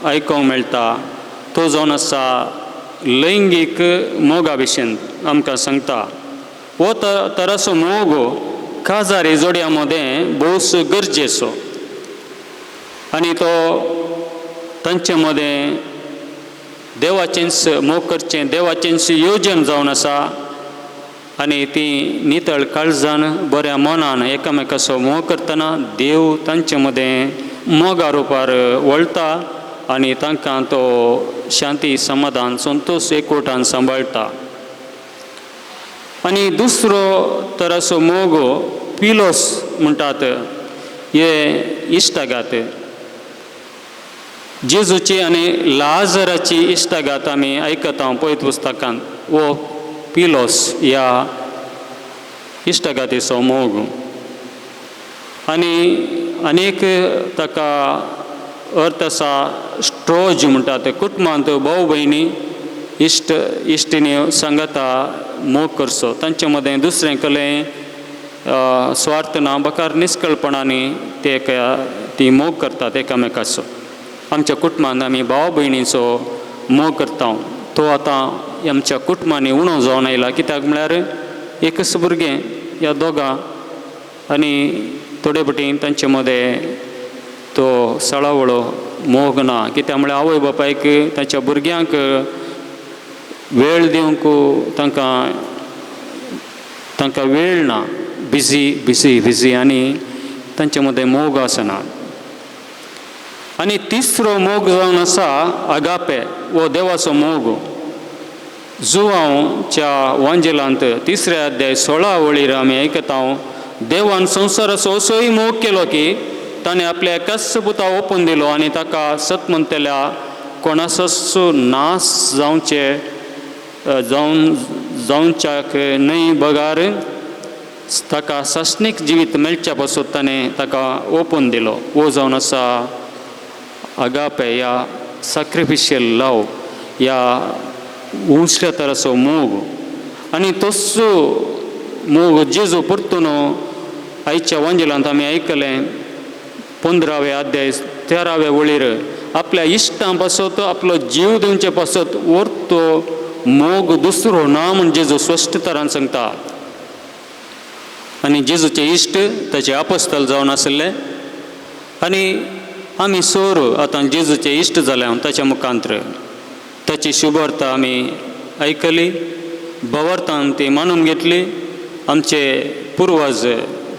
आयकूंक मेळटा. तो जावन आसा लैंगीक मोगा विशयन आमकां सांगता. हो तराचो मोग काजारी जोडया मदें भोवच गरजेचो आनी तो तांचे मदें देवाचेंच मोग करचें, देवाचेंच योजन जावन आसा आनी ती नितळ काळजान बऱ्या मनान एकामेकाचो मोग करतना देव तांचे मदें मोगा रुपार वळटा आनी तांकां तो शांती, समाधान, संतोश एकवटान सांबाळटा. आनी दुसरो तराचो मोग पिलोस म्हणटात, हे इश्टागात. जेजूची आनी लाजराची इश्टागात आमी आयकता पवित्र पुस्तकांत. हो पिलोस ह्या इश्टागातीचो मोग. आनी अनेक ताका अर्थ आसा स्ट्रोज म्हणटात. कुटुंबांत भाव भयणी इश्ट इश्टिणी सांगाता मोग करचो, तांचे मदें दुसरें कलें स्वार्थ ना बकार निस्कळपणांनी ते ती मोग करतात एकामेकाचो. आमच्या कुटुंबांत आमी भाव भयणीचो मोग करता, तो आतां आमच्या कुटुंबांनी उणो जावन आयला. कित्याक म्हळ्यार एकच भुरगें ह्या दोगां आनी थोडे फावटी तांचे मदें तो सळावळो मोग ना. कित्याक म्हळ्यार आवय बापायक तांच्या भुरग्यांक वेळ दिवंक तांकां तांकां वेळ ना, बिजी बिजी बिजी आनी तांचे मदें मोग आसना. आनी तिसरो मोग जावन आसा आगापे, हो देवाचो मोग. जुवांवच्या वांजेलांत 3 अध्याय 16 वळीर आमी आयकता, देवान संवसाराचो असोय मोग केलो की ताणें आपल्या एकाच पुता ओपून दिलो आनी ताका सत म्हणटल्या कोणाचोच नाश जावचे जावन जावच्याक न्हय बगार ताका सासणीक जिवीत मेळच्या पासून ताणें ताका ओपून दिलो. हो जावन आसा आगापे ह्या सॅक्रिफिशियल लव, ह्या उंचल्या तराचो मोग. आनी तोच मोग जेजू परतून आयच्या वांजेलांत आमी आयकलें 15व्या अध्याय 13व्या वळीर आपल्या इश्टां पासत आपलो जीव दिवचे पासत वर्तो मोग दुसरो ना म्हूण जेजू स्पश्ट तरान सांगता. आनी जेजूचे इश्ट ताचे आपस्तल जावन आशिल्ले आनी आमी सोर आतां जेजूचे इश्ट जाले. ताच्या मुखांत्र ताची शुभवार्ता आमी आयकली, भवार्थान ती मानून घेतली. आमचे पुर्वज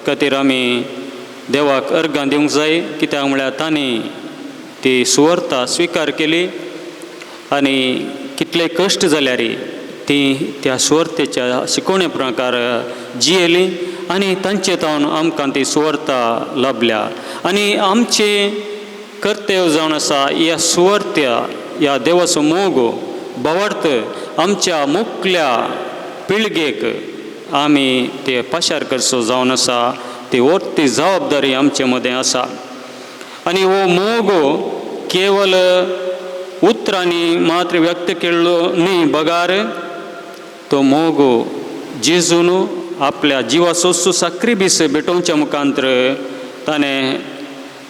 खातीर आमी देवाक अर्गां दिवंक जाय, कित्याक म्हळ्यार तांणी ती सुवार्ता स्विकार केली आनी कितले कश्ट जाल्यार ती त्या सुवार्तेच्या शिकोवणे प्रकार जियेली आनी तांचे तावन आमकां ती सुवार्ता लाभल्या. आनी आमचें कर्तव्य जावन आसा ह्या सुवार्त्या ह्या देवाचो मोग भावार्थ आमच्या मुखल्या पिळगेक आमी ते पाशार करचो जावन आसा. ती ओर्ती जबाबदारी आमचे मदें आसा. आनी हो मोग केवल उतरांनी मात्र व्यक्त केल्लो न्ही, बगार तो मोग जेजून आपल्या जिवाचो साक्रिबीस भेटोवच्या मुखांत्र ताणें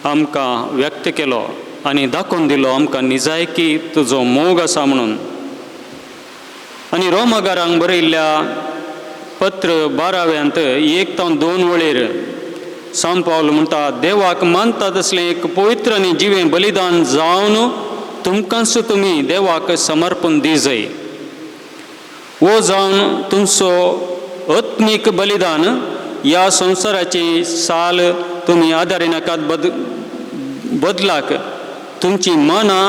आमकां व्यक्त केलो आनी दाखोवन दिलो आमकां निजायकी तुजो मोग आसा म्हणून. आनी रोमगारांक बरयल्ल्या पत्र 12व्यांत 1 तावन 2 वळीर सांत पावल म्हणटा, देवाक मानता तसलें एक पवित्र आनी जिवें बलिदान जावन तुमकांच तुमी देवाक समर्पण दी जाय. वो जावन तुमचो आत्मीक बलिदान. ह्या संवसाराची साल तुमी आदारिनाकात, बदलाक तुमची मनां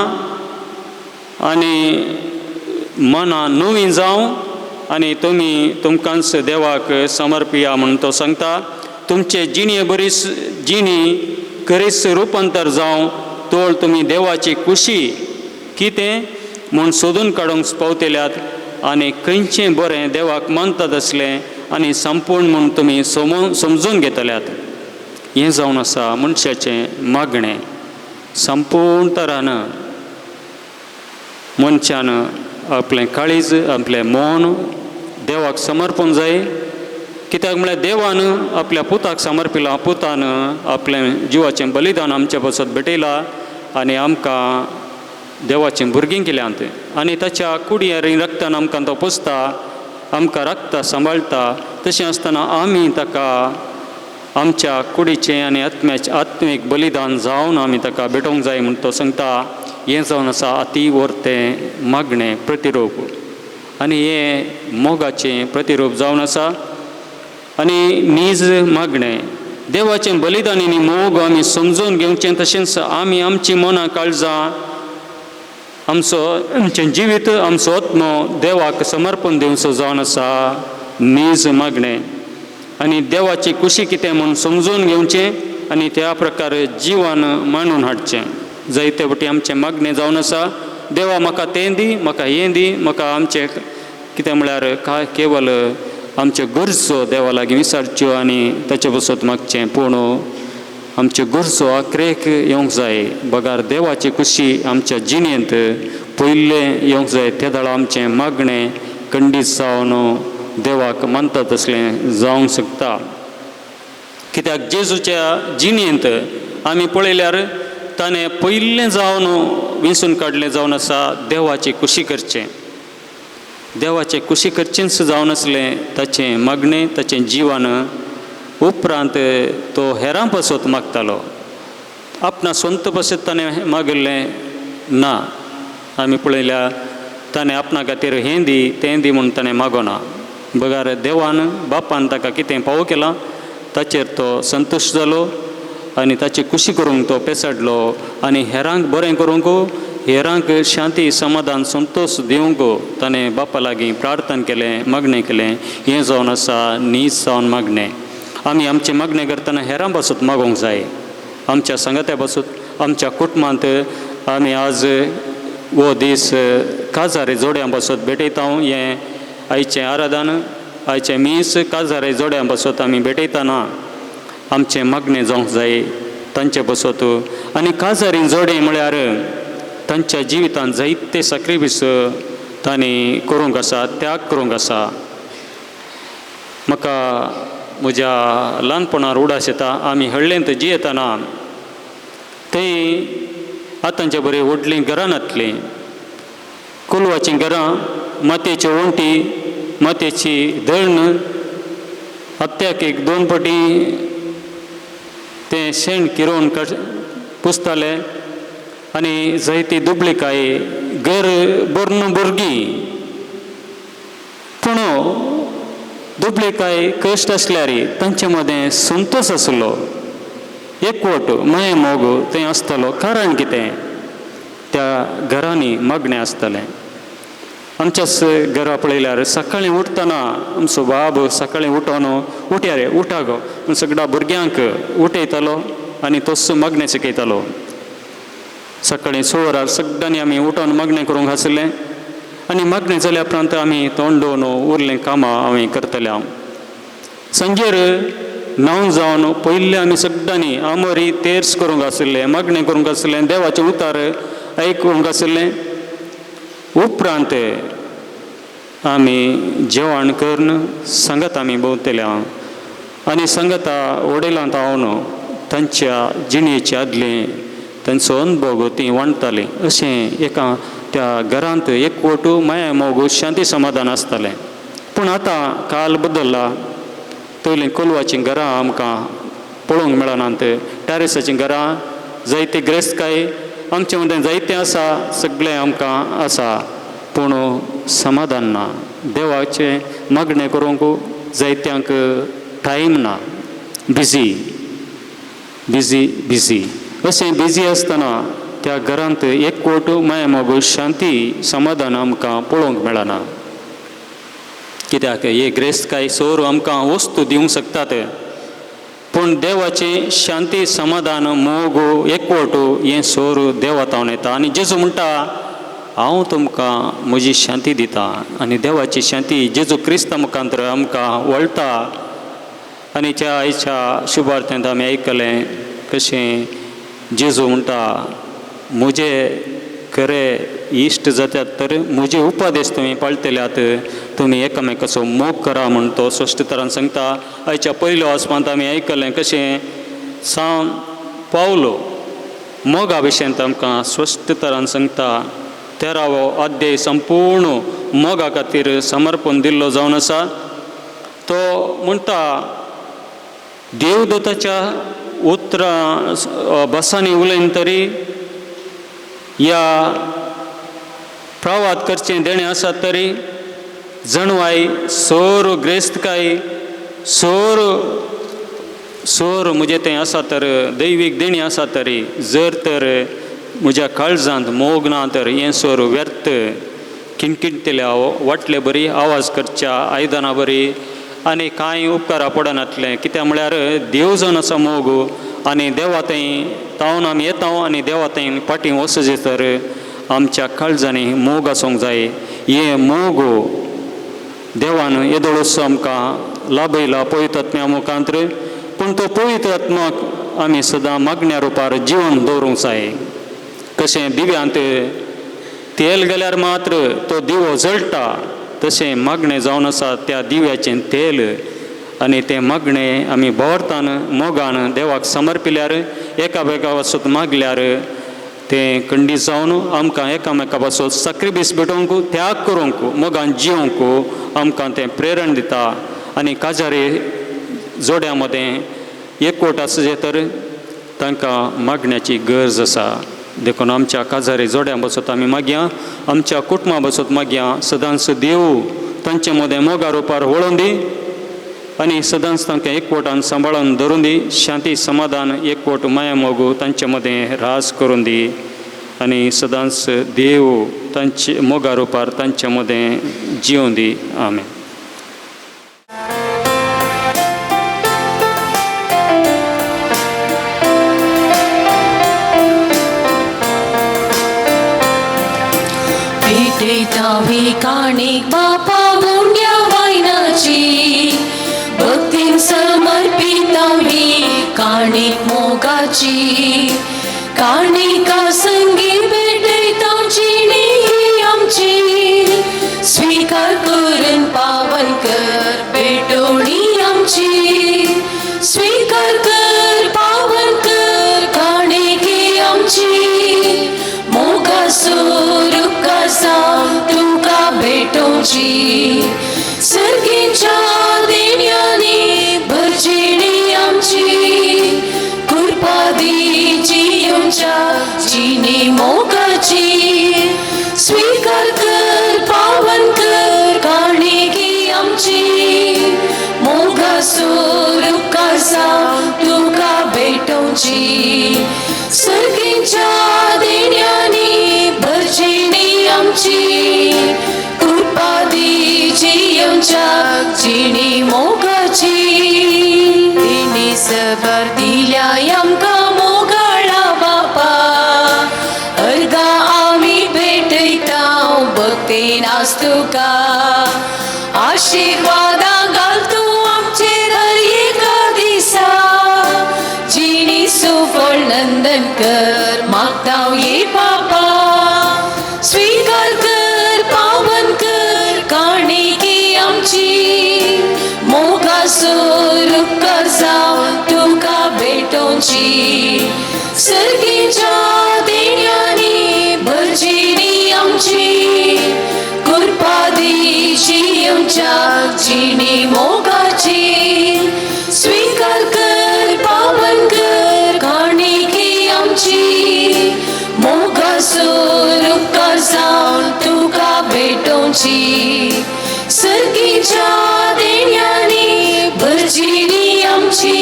आनी मनां नवीं जावं आनी तुमी तुमकांच देवाक समर्पिया म्हूण तो सांगता. तुमचे जिणे बरीच जिणी करीस रुपांतर जावं, तोळ तुमी देवाची खुशी कितें म्हूण सोदून काडूंक पावतल्यात आनी खंयचें बरें देवाक मानतात आसलें आनी संपूर्ण म्हूण तुमी समजून घेतल्यात. हें जावन आसा मनशाचें मागणें. संपूर्ण तरान मनशान आपलें काळीज आपलें मन देवाक समर्पण जाय. कित्याक म्हळ्यार देवान आपल्या पुताक समर्पिला, पुतान आपलें जिवाचें बलिदान आमचे पासत भेटयलां आनी आमकां देवाचें भुरगीं केल्यांत आनी ताच्या कुडयेर रक्तान आमकां तो पोसता, आमकां राखता, सांबाळटा. तशें आसतना आमी ताका आमच्या कुडीचें आनी आत्म्याचें आत्मीक बलिदान जावन आमी ताका भेटोवंक जाय म्हूण तो सांगता. हें जावन आसा अती वर्तें मागणें प्रतिरूप आनी हें मोगाचें प्रतिरूप जावन आसा आनी नीज मागणें देवाचें बलिदान आनी मोग आमी समजून घेवचें. तशेंच आमी आमची मनां काळजां आमचो आमचें जिवीत आमचो आत्मो देवाक समर्पण दिवचो जावन आसा नीज मागणें आनी देवाची खुशी कितें म्हूण समजून घेवचें आनी त्या प्रकारे जिवन मांडून हाडचें. जायते फावटी आमचें मागणें जावन आसा, देवा म्हाका तें दी, म्हाका हें दी, म्हाका आमचें कितें म्हळ्यार काय केवल आमच्यो गरजो देवा लागीं विचारच्यो आनी ताचे पासत मागचें. पूण आमच्यो गरजो आखरेक येवंक जाय, बगार देवाची खुशी आमच्या जिणेंत पयलें येवंक जाय. ते दळा आमचें मागणें खंडीत जावन देवाक मानता तसलें जावंक शकता. कित्याक जेजूच्या जिणेंत आमी पळयल्यार ताणें पयलें जावन विंचून काडलें जावन आसा देवाची खुशी करचें. देवाचें खुशी करचेंच जावन आसलें ताचें मागणें, ताचें जिवन. उपरांत तो हेरां पासत मागतालो, आपणा स्वंत पासत ताणें मागिल्लें ना. आमी पळयल्या ताणें आपणा खातीर हें दी तें दी म्हूण ताणें मागोना, बगार देवान बापान ताका कितें फावो केलां ताचेर तो संतुश्ट जालो आनी ताची खुशी करूंक तो पेसाडलो आनी हेरांक बरें करूंक, हेरांक शांती समाधान संतोश दिवंक ताणें बापा लागीं प्रार्थना केलें, मागणें केलें. हें जावन आसा नीज जावन मागणें. आमी आमचें मागणें करतना हेरां पासत मागोवंक जाय, आमच्या सांगात्या पासत, आमच्या कुटुंबांत. आमी आज हो दीस काजारे जोड्यां पासत भेटयता. हें आयचें आराधन, आयचें मीस काजारे जोड्यां पासत आमी भेटयतना आमचें मागणें जावंक जाय तांचे पासत. आनी काजारी जोडे म्हळ्यार तांच्या जिवितांत जायते साक्रिफीस तांणी करूंक आसा, त्याग करूंक आसा. म्हाका म्हज्या ल्हानपणार उडास येता, आमी हळ्ळेंत जियेतना थंय आतांचे बरी व्हडलीं घरां नातलीं, कोलवाचीं घरां, मातयेच्यो वण्टी, मातयेची धरण, हप्त्याक एक 2 फावटी तें शेण किरोवन पुसताले आनी जायती दुबळिकाय, घर भरून भुरगीं. पूण दुबळिकाय कश्ट आसल्यार तांचे मदें संतोश आसलो, एकवट माया मोग थंय आसतालो. कारण कितें, त्या घरांनी मागणें आसतालें. आमच्याच घरा पळयल्यार सकाळीं उठतना आमचो बाब सकाळीं उठोन उठया रे उठा गो म्हूण सगळ्या भुरग्यांक उठयतालो आनी तोच मागणें शिकयतालो. सकाळीं 6 वरार सगळ्यांनी आमी उठोन मागणें करूंक आसलें आनी मागणें जाल्या उपरांत आमी तोंड धुवन उरलें कामां आमी करतले. हांव सांजेर न्हांवन जावन पयलें आमी सगळ्यांनी आमोरी तेर्स करूंक आशिल्लें, मागणें करूंक आशिल्लें, देवाचें उतार आयकूंक आशिल्लें. उपरांत आमी जेवण करून सांगत आमी भोंवतले हांव आनी सांगता वडिलांत हांव तांच्या जिणेचे आदलें तांचो अनुभव तीं वांटतालीं. अशें एका त्या घरांत एकवट माया मोग शांती समाधान आसतालें. पूण आतां काल बदल्ला. पयलीं कोलवाचीं घरां आमकां पळोवंक मेळनात, टॅरिसाचीं घरां, जायती ग्रेस्तकाय आमचे मदें जायतें आसा, सगळें आमकां आसा, पूण समाधान ना. देवाचें मागणें करूंक जायत्यांक टायम ना, बिजी बिजी बिजी. अशें बिजी आसतना त्या घरांत एकवट माया मोग शांती समाधान आमकां पळोवंक मेळना. कित्याक हे ग्रेस्तकाय सोर आमकां वस्तू दिवंक शकतात, पूण देवाचें शांती समाधान मोग एकवट हें सोर देवा तावन येता. आनी जेजू म्हणटा हांव तुमकां म्हजी शांती दिता. आनी देवाची शांती जेजू क्रिस्ता मुखांतर आमकां वळटा. आनी त्या आयच्या शुभार्थ्यांत आमी आयकलें कशें जेजू म्हणटा म्हजे खरे इश्ट जातात तर म्हजे उपदेश तुमी पाळटल्यात, तुमी एकामेकाचो मोग करा म्हूण तो स्पश्ट तरान सांगता. आयच्या पयल्या वाचपांत आमी आयकलें कशें सांव पावलो मोगा विशयांत आमकां स्पश्ट तरान सांगता. 13वो अध्याय संपूर्ण मोगा खातीर समर्पण दिल्लो जावन आसा. तो म्हणटा देवदूताच्या उतरां भासांनी उलयन तरी या प्रवाद करचें देणें आसा तरी जणवाय सोर ग्रेस्तकाय सोर सोर म्हजें तें आसा तर दैवीक देणें आसा तरी जर तर म्हज्या काळजांत मोग ना तर हें सोर व्यर्थ. किणकिणतल्या वाटले बरी आवाज करच्या आयदनां बरी आनी कांय उपकारा पडनातलें. कित्याक म्हळ्यार देव जावन आसा मोग आनी देवा थंय तावन आमी येता आनी देवा थंय फाटीं वचचें तर आमच्या काळजांनी मोग आसूंक जाय. हें मोग देवान येदोळसो आमकां लाभयला पवित्र आत्म्या मुखांतर, पूण तो पवित्र आत्माक आमी सदां मागण्या रुपार जिवन दवरूंक जाय. कशें दिव्यांत तेल गेल्यार मात्र तो दिवो जळटा, तशें मागणें जावन आसा त्या दिव्याचें तेल आनी तें मागणें आमी भोंवतान मोगान देवाक समर्पिल्यार एकामेका पासत मागल्यार तें खंडीत जावन आमकां एकामेका पासत साक्रिबीस भेटोवंक, त्याग करूंक, मोगान जिवंक आमकां तें प्रेरण दिता. आनी काजारी जोड्यां मदें एकवट आसचें तर तांकां मागण्याची गरज आसा. देखून आमच्या काजारी जोड्यां बसत आमी मागया, आमच्या कुटुंबा बसत मागया, सदांच देव तांचे मदें मोगा रुपार वळोवन दी आनी सदांच तांकां एकवटान सांबाळून धरून दी, शांती समाधान एकवट माया मोग तांचे मदें राज करून दी आनी सदांच देव तांचे मोगा रुपार तांचे मदें जियोन दी. आमेन. काणीक बापा उंड्या वायनाची भक्तीन समर्पिता ही काणीक मोगाची, काणिका संगी भेटयता जिणी ही आमची, स्वीकार करून पावन कर भेटवणी आमची, स्वीकार कर पावन कर काणीक ही आमची, मोगा सुरुकासा तुका भेटोवची, सर्गीच्या देण्यांनी भरजिणी आमची, कृपा दी जियोच्या जिणी मोगाची, स्वीकार कर पावन कर काणिकी आमची, मोगा सुरुकासा तुका भेटोवची, सर्गीच्या देण्यांनी भरजिणी आमची, कृपा दी जियोच्या जिणी मोगाची. तिणी सबर दिल्या आमकां मोगाळा बापा, अर्गा आमी भेटयता भक्तीन आस तुका, आशिर्वादां घाल तूं आमचेर हर एका दिसा, जिणी सुफळ नंदन कर मागता ये बापा, स्वीकार कर पावन कर काणिकी आमची, मोगा सुरुकार जावं तुका भेटोवची, सर्गीच्या देण्यांनी भरजिणी आमची, जिणी मोगाची स्वीकार कर पावन कर काणिकी आमची मोगासूर उपकार जावन तुका भेटोवची सर्गीच्या देण्यांनी भरजिणी आमची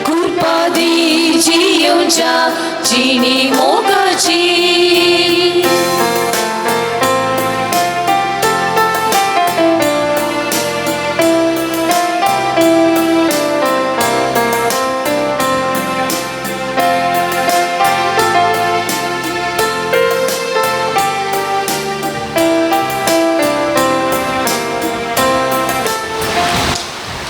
कृपा दी जियोच्या जिणी मोगाची.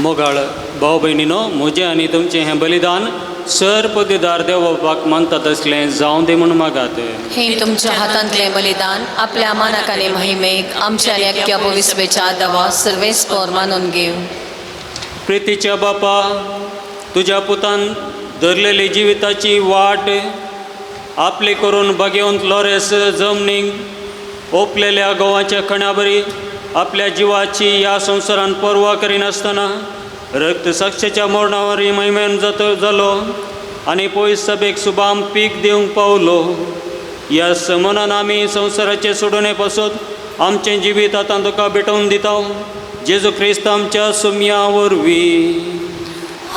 मोगाळ भाव भयणीनो, म्हजें आनी तुमचें हें बलिदान सर पदवीदार देव बापाक मानतात असलें जावं दी म्हूण मागात. हे तुमच्या हातांतले बलिदान आपल्या मानाक आनी महिमेक आमच्या आनी अख्ख्या पविसवेच्या दवा सर्वेस्पोर मानून घेव. प्रितीच्या बापा, तुज्या पुतान धरलेली जिविताची वाट आपली करून बगेवंत लोरेस जमनीक ओंपलेल्या गोवाच्या खण्याबरी आपल्या जिवाची ह्या संवसारान पर्वा करिनासतना रक्त साक्षेच्या मरणावर महिमेन जालो आनी पयस सभेक सुबाम पीक दिवंक पावलो. ह्या समनान आमी संवसाराचे सोडोवणे पासत आमचें जिवीत आतां तुका भेटोवन दिता, जेजू क्रिस्त आमच्या सुमया वरवीं.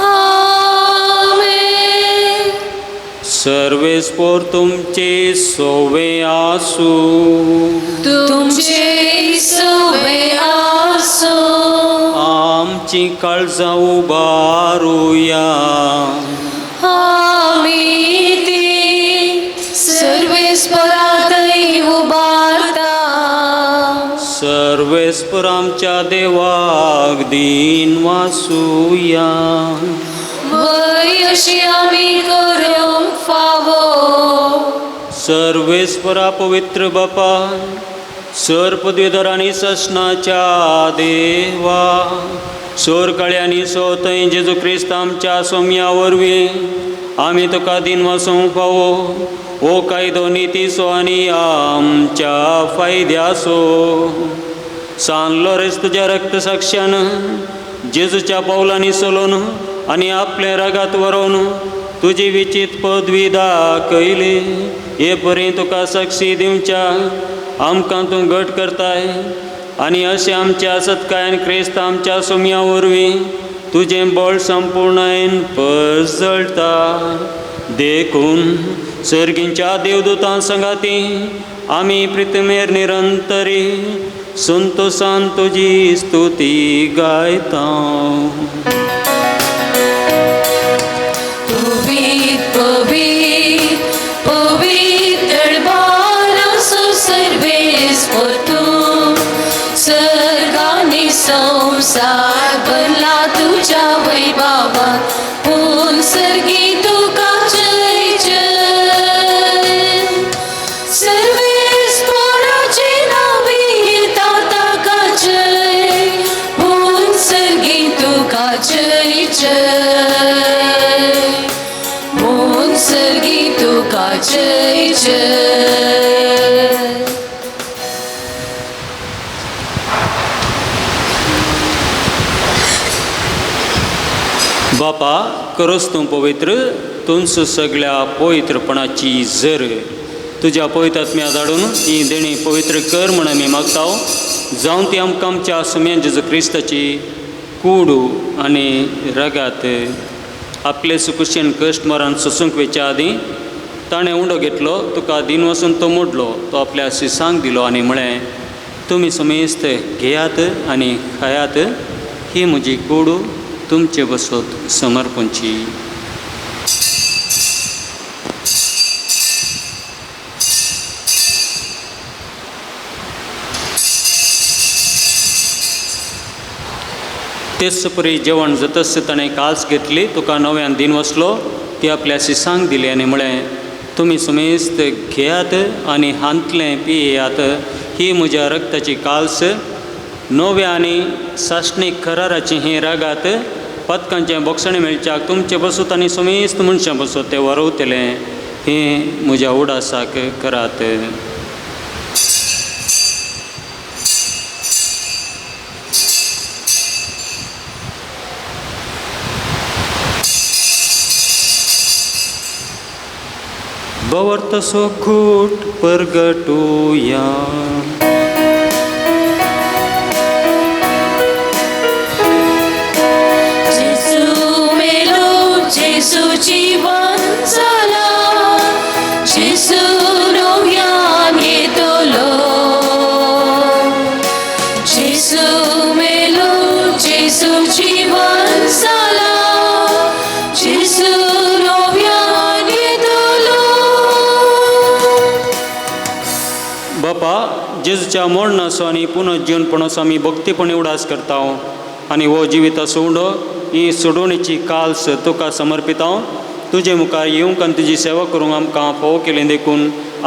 आमेन. सर्वेस्पोर तुमचे सोवे आसूं. तुमचे सोवे आसूं. आमची काळजां उबारुया. आमी ती सर्वेस्परातय उबारता. सर्वेस्पर आमच्या देवाक दीन वासुया. वय अशी आमी करूंक फावो. सर्वेस्परा पवित्र बापा, सर पदवीधर आनी ससनाच्या देवा, सोर काळ्यांनी सो थंय जेजू क्रिस्त आमच्या सोम्या वरवीं आमी तुका दीन वासूंक फावो. हो कायदो नितीचो आनी आमच्या फायद्याचो. सान लोरेस तुज्या रक्त साक्षान जेजूच्या पावलांनी चलोवन आनी आपलें रगात वरोवन तुजी विचीत पदवी दाखयली. हे परी तुका साक्षी दिवच्या आमकां तूं घट करताय आनी अशें आमच्या सत्कायान क्रिस्त आमच्या सोम्या वरवीं तुजें बळ संपूर्णायेन परजळटा. देखून सर्गींच्या देवदूतां संगाती आमी प्रितमेर निरंतरी संतोसान तुजी स्तुती गायता. पवित्र पवित्र पवित्र बारासो सर्वेस्पर तूं सर्गानी संवसार भरला तुज्या वैभवान पूण सर्गी तुका जय जय. सर्वेस्पराचे नांवी येता ताका जय पूण सर्गी तुका जय जय. पूण सर्गी तुका जय जय. बापा, करोस तूं पवित्र तुंच सगळ्या पवित्रपणाची जर तुज्या पवित्र आत्म्या धाडून ही देणी पवित्र कर म्हण आमी मागता, जावन ती आमकां आमच्या सुम्यान जेजू क्रिस्ताची कूड आनी रगात आपले सुकुशेन कश्ट मरण सोसूंक वेच्या आदीं ताणें उंडो घेतलो, तुका दीन वसून तो मोडलो, तो आपल्या शिसांक दिलो आनी म्हळें, तुमी समेस्त घेयात आनी खायात, ही म्हजी कूड तुमचे बसत समर्पणची. तेच परी जेवण जातच ताणें कास घेतली, तुका नव्यान दीन वसलो, ती आपल्या शिसांक दिली आनी म्हळें, तुमी समेस्त घेयात आनी हांतलें पियेयात, ही म्हज्या रक्ताची काल्स नव्या आनी सासणीक कराराची ही रागात पदकांचें बोगसणें मेळच्याक तुमचे बसूत आनी समेस्त मनशां बसूत ते वरवतले, हें म्हज्या उडासाक करात. भवर्तसो घूट परगटुया. जेजू मेलो, जेजू जिवन जाला, जेजू नव्यान येतलो. जेजू मेलो, जेजू जिवन जाला, जेजू नव्यान येतलो. बापा, जेजूच्या मरणाचो आनी पुनर्जीवनपणाचो आमी भक्तीपणी उडास करता आनी हो जिविताचो उंडो ही सोडवणेची काल्स तुका समर्पिता. तुजे मुखार येवंक आनी तुजी सेवा करूंक आमकां फावो केली देखून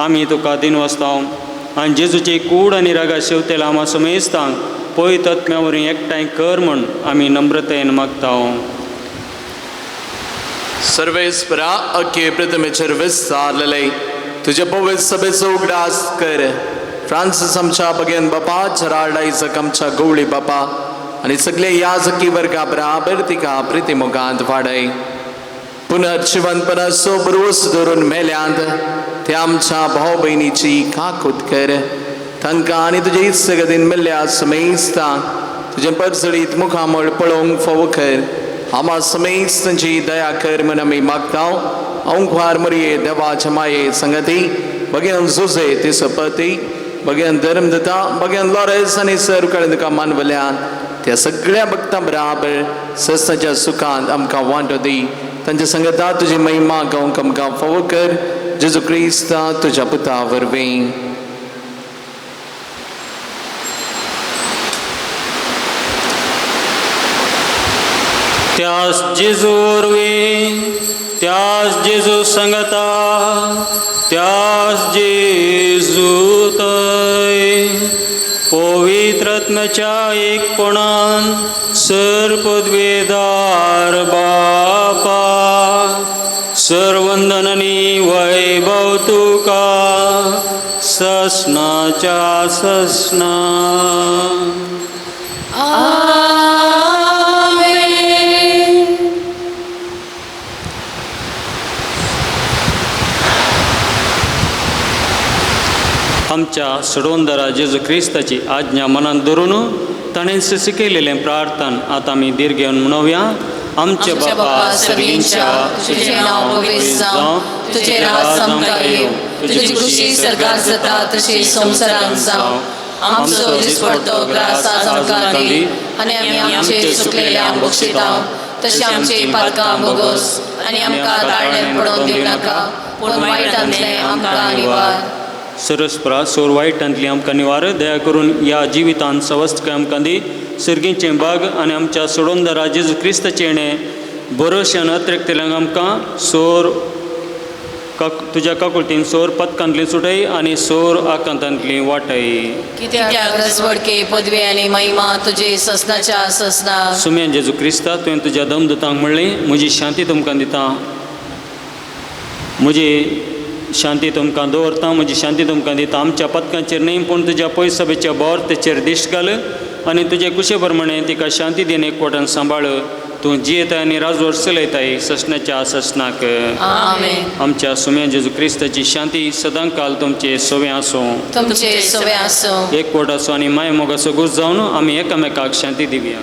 आमी तुका दिनवासता. आनी जेजूची कूड आनी रागा शेवतेला आमा समेस्तांक पवित्र आत्म्या वरवीं एकठांय कर म्हूण आमी नम्रतायेन मागता. सर्वेस्परा अख्खे प्रतिमेचेर विस्तारलेले तुजे पवित्र सभेचो उगडास कर. फ्रांसीस आमच्या बगेन बापा, जेराल्ड आयजक आमच्या गवळी बापा आनी सगळे याजकी वर्गा बराबर तिका प्रिती मोगांत वाडय. पुनर्जिवनपणाचो बरोस धरून मेल्यांत ते आमच्या भाव भयणीची काकूत कर. तांकां आनी तुजे इत्सगतीन मेल्ल्या समेस्तांक तुजें परजळीत मुखामळ पळोवंक फावो कर. आमा समेस्तांची दया कर म्हूण आमी मागता. अंकुवार मरये देवाच्या माये संगती बगेन जुजे ती सपती बगेन धर्म दिता बगेन लॉरेस आनी सर कडेन तुका मानवल्यान त्या सगळ्या भक्तां बराबर सस्ताच्या सुखांत आमकां वांटो दी. तांच्या संगता तुजी महिमा गावंक आमकां फावो कर. जेजू क्रिस्ता तुज्या पुता वरवीं. त्यास जेजू वरवीं, त्यास जेजू संगता, त्यास जेजू थंय पवित्र आत्म्याच्या एकपणान सर पदवेदार बापा, सर्वंदन आनी वैभव तुका ससनाच्या ससना. आमेन. आमच्या सोडवणदारा जेजू क्रिस्ताची आज्ञा मनात धरून ताणें शिकयलेलें प्रार्थन आतां आमी धीर घेवन म्हणोवया. आमच्या आमच्या बापा बापा सर्गींच्या, सर्गींच्या, तुजें नांव पवित्र जावं, तुजें राज आमकां येवं, तुजी खुशी सर्गात जाता तशी संवसारांत जावं. आमचो दिसपडतो ग्रास आज आमकां दी आनी आमी आमचे चुकलेल्यांक बक्षिता तशें आमचे पातकां भोगोस आनी आमकां ताळण्यात पडोवन दिवं नाका, पूण वायटांतलें आमकां निवार. सरस्परा सोर वायटांतली आमकां निवार. दया करून ह्या जिवितांत सवस्तकाय आमकां दी. सर्गीचें बाग आनी आमच्या सोडवणदारा जेजू क्रिस्ताचें येणें भरोश्यान अत्रेकतल्यांक आमकां सोर तुज्या काकुळटीन सोर पथकांतली सुटय आनी सोर आकांतांतली वाटय. कित्याक रसवडके पदवी आनी महिमा तुजे ससनाच्या ससना. सुम्यान जेजू क्रिस्ता, तुवें तुज्या दमदूतांक म्हणलें, म्हजी शांती तुमकां दिता, म्हजी शांती तुमकां दवरता, म्हजी शांती तुमकां दिता. आमच्या पथकांचेर न्हय पूण तुज्या पयसभेच्या बोर्तेचेर दिश्ट घाल आनी तुजे कुशे प्रमाणे तिका शांती दिन एकवटान सांबाळ. तूं जियेताय आनी राजवट चलयताय ससनाच्या ससनाक. आमेन. आमच्या सुम्या जेजू क्रिस्ताची शांती सदांकाल तुमचे सोवे आसूं. तुमचे सोवे आसूं. एकवट आसूं आनी माय मोगाचो गूज जावन आमी एकामेकाक शांती दिवया.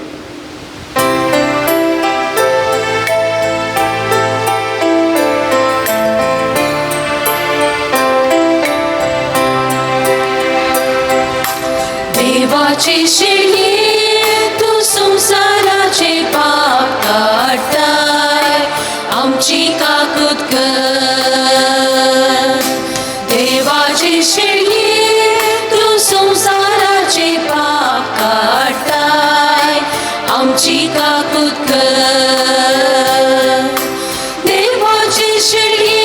देवाची शिणी तूं संवसाराचे पाप काडटाय, आमची काकूत कर. देवाची शिणी तूं संवसाराचे पाप काडटाय, आमची काकूत कर. देवाची शिणी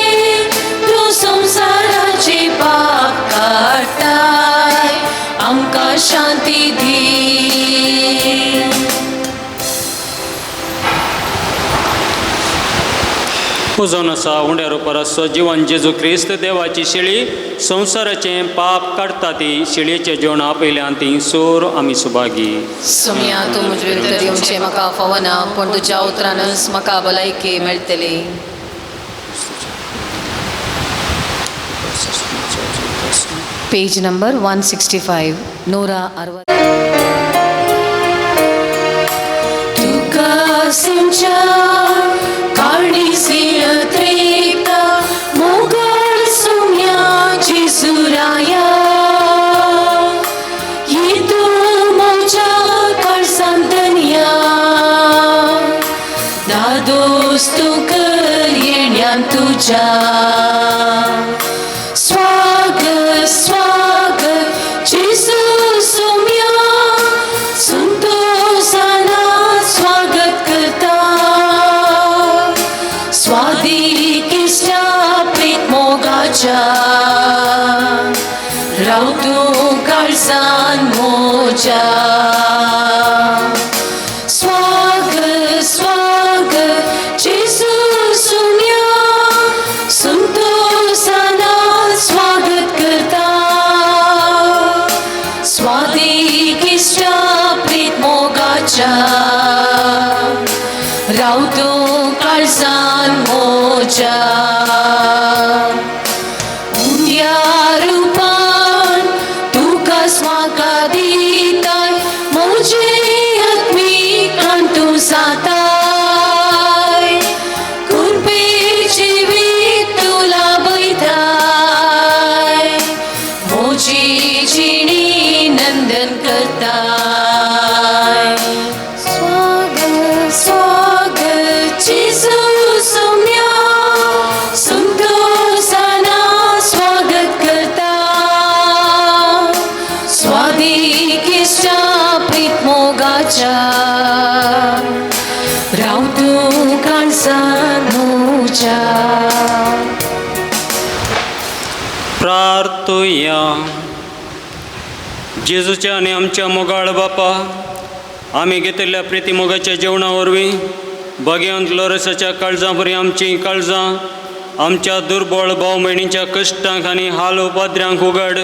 तूं संवसाराचे पाप काडटाय, आमकां शांती दी. पुजोवन आसा उंड्या रुपार आसचो जिवन जेजू क्रिस्त देवाची शेळी संवसाराचें पाप काडटा ती शेळयेचें जेवण आपयल्यान ती सोर आमी सुभागी. सुम्या, तूं म्हजे भितर येवचें म्हाका फावना, पूण तुज्या उतरानच म्हाका भलायकी मेळटली. Page number 165, 160. तुका सुमच्या काळीसी अत्रेकता मोगाळ सुम्या जेजुराया येतू मोच्या काळसांतन्या दादोस तूं कर येण्यान तुज्या स्वागत स्वागत जेजू सुम्या संतोषाना स्वागत करता स्वादिकिश्या प्रीत मोगाच्या राव तूं काळसान मोज्या स्वागत स्वागत जेजू सुम्या संतोषाना स्वागत करता स्वादिकिश्या प्रीत मोगाच्या राव तूं काळसान मोज्या उंड्या रुपान तुका स्वागत दिताय म्हजे आत्मिकान तूं जाताय कृपे जिवीत तूं लाभयताय म्हजी जिणी नंदन करताय स्वागत स्वागत जेजू सुम्या संतोषाना स्वागत करता स्वादिकिश्या प्रीत मोगाच्या राव तूं काळसान मोज्या. प्रार्थुया. जेजूच्या आनी आमच्या मोगाळ बापा, आमी घेतिल्ल्या प्रिती मोगाच्या जेवणा वरवीं भाग्यवंत लोरसाच्या काळजां बरी आमचीं काळजां आमच्या दुर्बळ भाव भयणींच्या कश्टांक आनी हाल उपाद्र्यांक उगड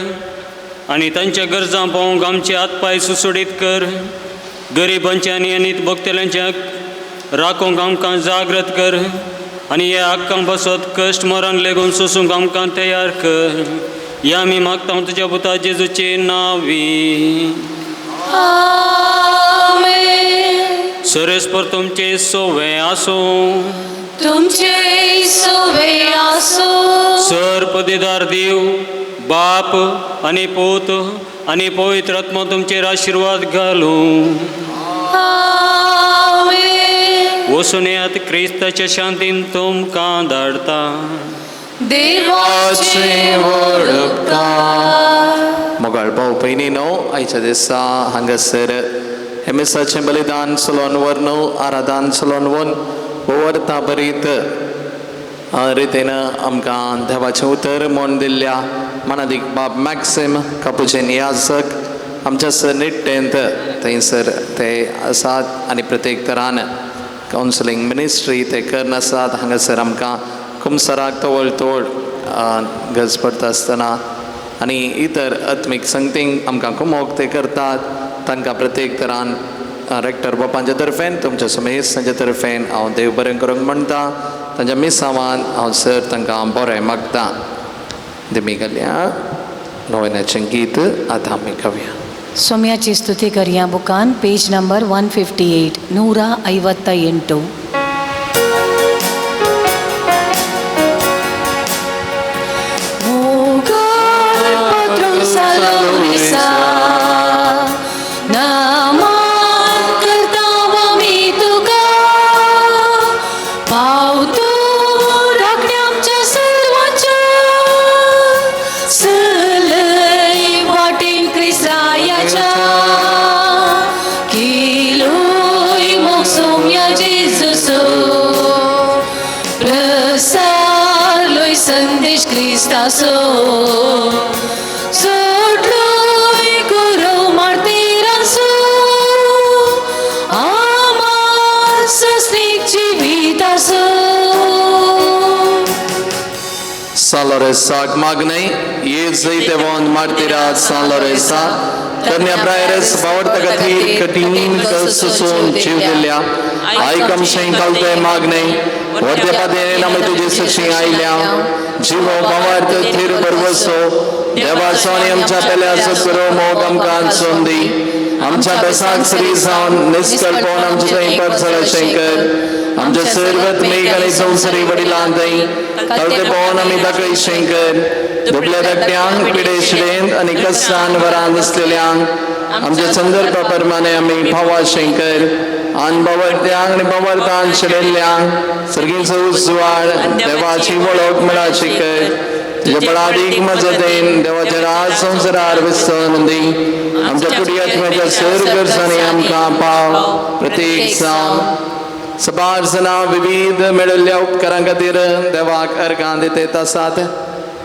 आनी तांच्या गरजां पावोवंक आमचे हात पांय सुसुडीत कर. गरिबांचे आनी अनीत भोगतल्यांच्या राखूंक आमकां जागृत कर आनी ह्या हक्कां पासत कश्ट मरण लेगून सोसूंक आमकां तयार कर. या आमी मागता तुज्या पुता जेजूचे नांवी. आमेन. सरेस्पर तुमचे सोवे आसूं. तुमचे सोवे आसूं. सर पदेदार देव बाप आनी पूत आनी पवित्र आत्मा तुमचेर आशिर्वाद घालूं. आमेन. वचून येयात, क्रिस्ताच्या शांतीन तुमकां धाडता. देवाचे व्हड उपकार. मोगाळ भाव भयणीनो, आयच्या दिसा हांगासर हे मिसाचें बलिदान चलोवन व्हरून आराधन चलोवन व्हरून वर्ता बरीत रितीन आमकां देवाचें उतर म्हूण दिल्ल्या मानादीक बाब मॅक्सिम कापुचेन याजक आमच्या सर निट्टेंत थंयसर ते आसात आनी प्रत्येक तरान कावन्सिलींग मिनिस्ट्री ते करन आसात. हांगासर आमकां कुमसराक तवळ तोड गरज पडटा आसतना आनी इतर आत्मीक संगतींक आमकां कुमोक ते करतात. तांकां प्रत्येक तरान रेक्टर बापांच्या तर्फेन तुमच्या समेस्त तांच्या तर्फेन हांव देव बरें करूंक म्हणटा. तांच्या मिसावान हांव सर तांकां बरें मागता. दिमी घालया नोवेनाचें गीत आतां आमी गावया. ಸೌಮ್ಯಾची ಸ್ತುತಿ ಕರಿಯ ಬುಕಾನ್ ಪೇಜ್ ನಂಬರ್ 158, 158. मोगाळ पत्रोन सालोरिसा नमन करता आमी तुका पावतो राखण्या आमच्या सर्वांच्या सलय वाटेन क्रिस्तायाच्या किलोय मोग सोम्या जेजूचो प्रसारलोय संदेश क्रिस्ताचो सोडलोय गुरव मार्तीरांचो आमार सस्नीक जिविताचो. सालोरेसाक मागणें ये जैतेवंत मार्तिराज सालोरेसा कन्या प्रायरस बावडता खातीर कठीण कश्ट सोसून जीव दिल्या आयकमशें कलते मागणें वर्ध्या पादेन आमी तुजे सशी आयल्या जिवो बावार्थ थीर भरवसो देवाचो आनी आमच्या पेल्या सद्गुरू मोग आमकां संदी आमच्या बेसाक सरी जावन निस्कल्पोन आमच्या थंय परसळ शंकर आमच्या सर्वत्मीक आनी संवसारी वडिलां थंय कळते पळोवन आमी दाखय शंकर दुबल्या धाकट्यांक पिडे शिडेंत आनी कस्सान वरान आसलेल्यांक आमच्या संदर्भा प्रमाणे आमी भावा शंकर आन बावडत्यांक आनी बावडतान शिडिल्ल्यांक सर्गीचो उजवाड देवाची वळख मेळा शिकर तुज्या बळादीक मजतीन देवाच्या राज संवसारार विसरून दी आमच्या कुडियात्म्याच्या सर्व गरजांनी आमकां पाव प्रत्येक जावन सबार जाणां विविध मेळिल्ल्या उपकारां खातीर देवाक अर्गां दितात आसात.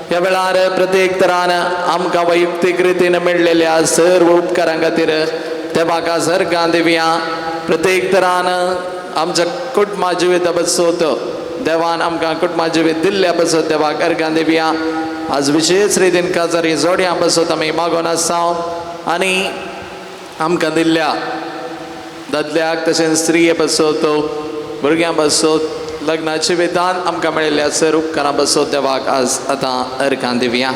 ह्या वेळार प्रत्येक तरान आमकां वैयक्तीक रितीन मेळिल्ल्या सर्व उपकारां खातीर देवाक आज अर्गां दिवया. प्रत्येक तरान आमच्या कुटुंबा जिविता बसोत देवान आमकां कुटुंबा जिवीत दिल्ल्या बसत देवाक अर्गां दिवया. आज विशेष रितीन काजारी जोडयां बसत आमी मागोन आसा आनी आमकां दिल्ल्या दादल्याक तशेंच स्त्रिये बसत भुरग्यां बसत लग्नाचे विधान आमकां मेळिल्ल्या सर उपकारां बसत देवाक आज आतां अर्गां दिवया.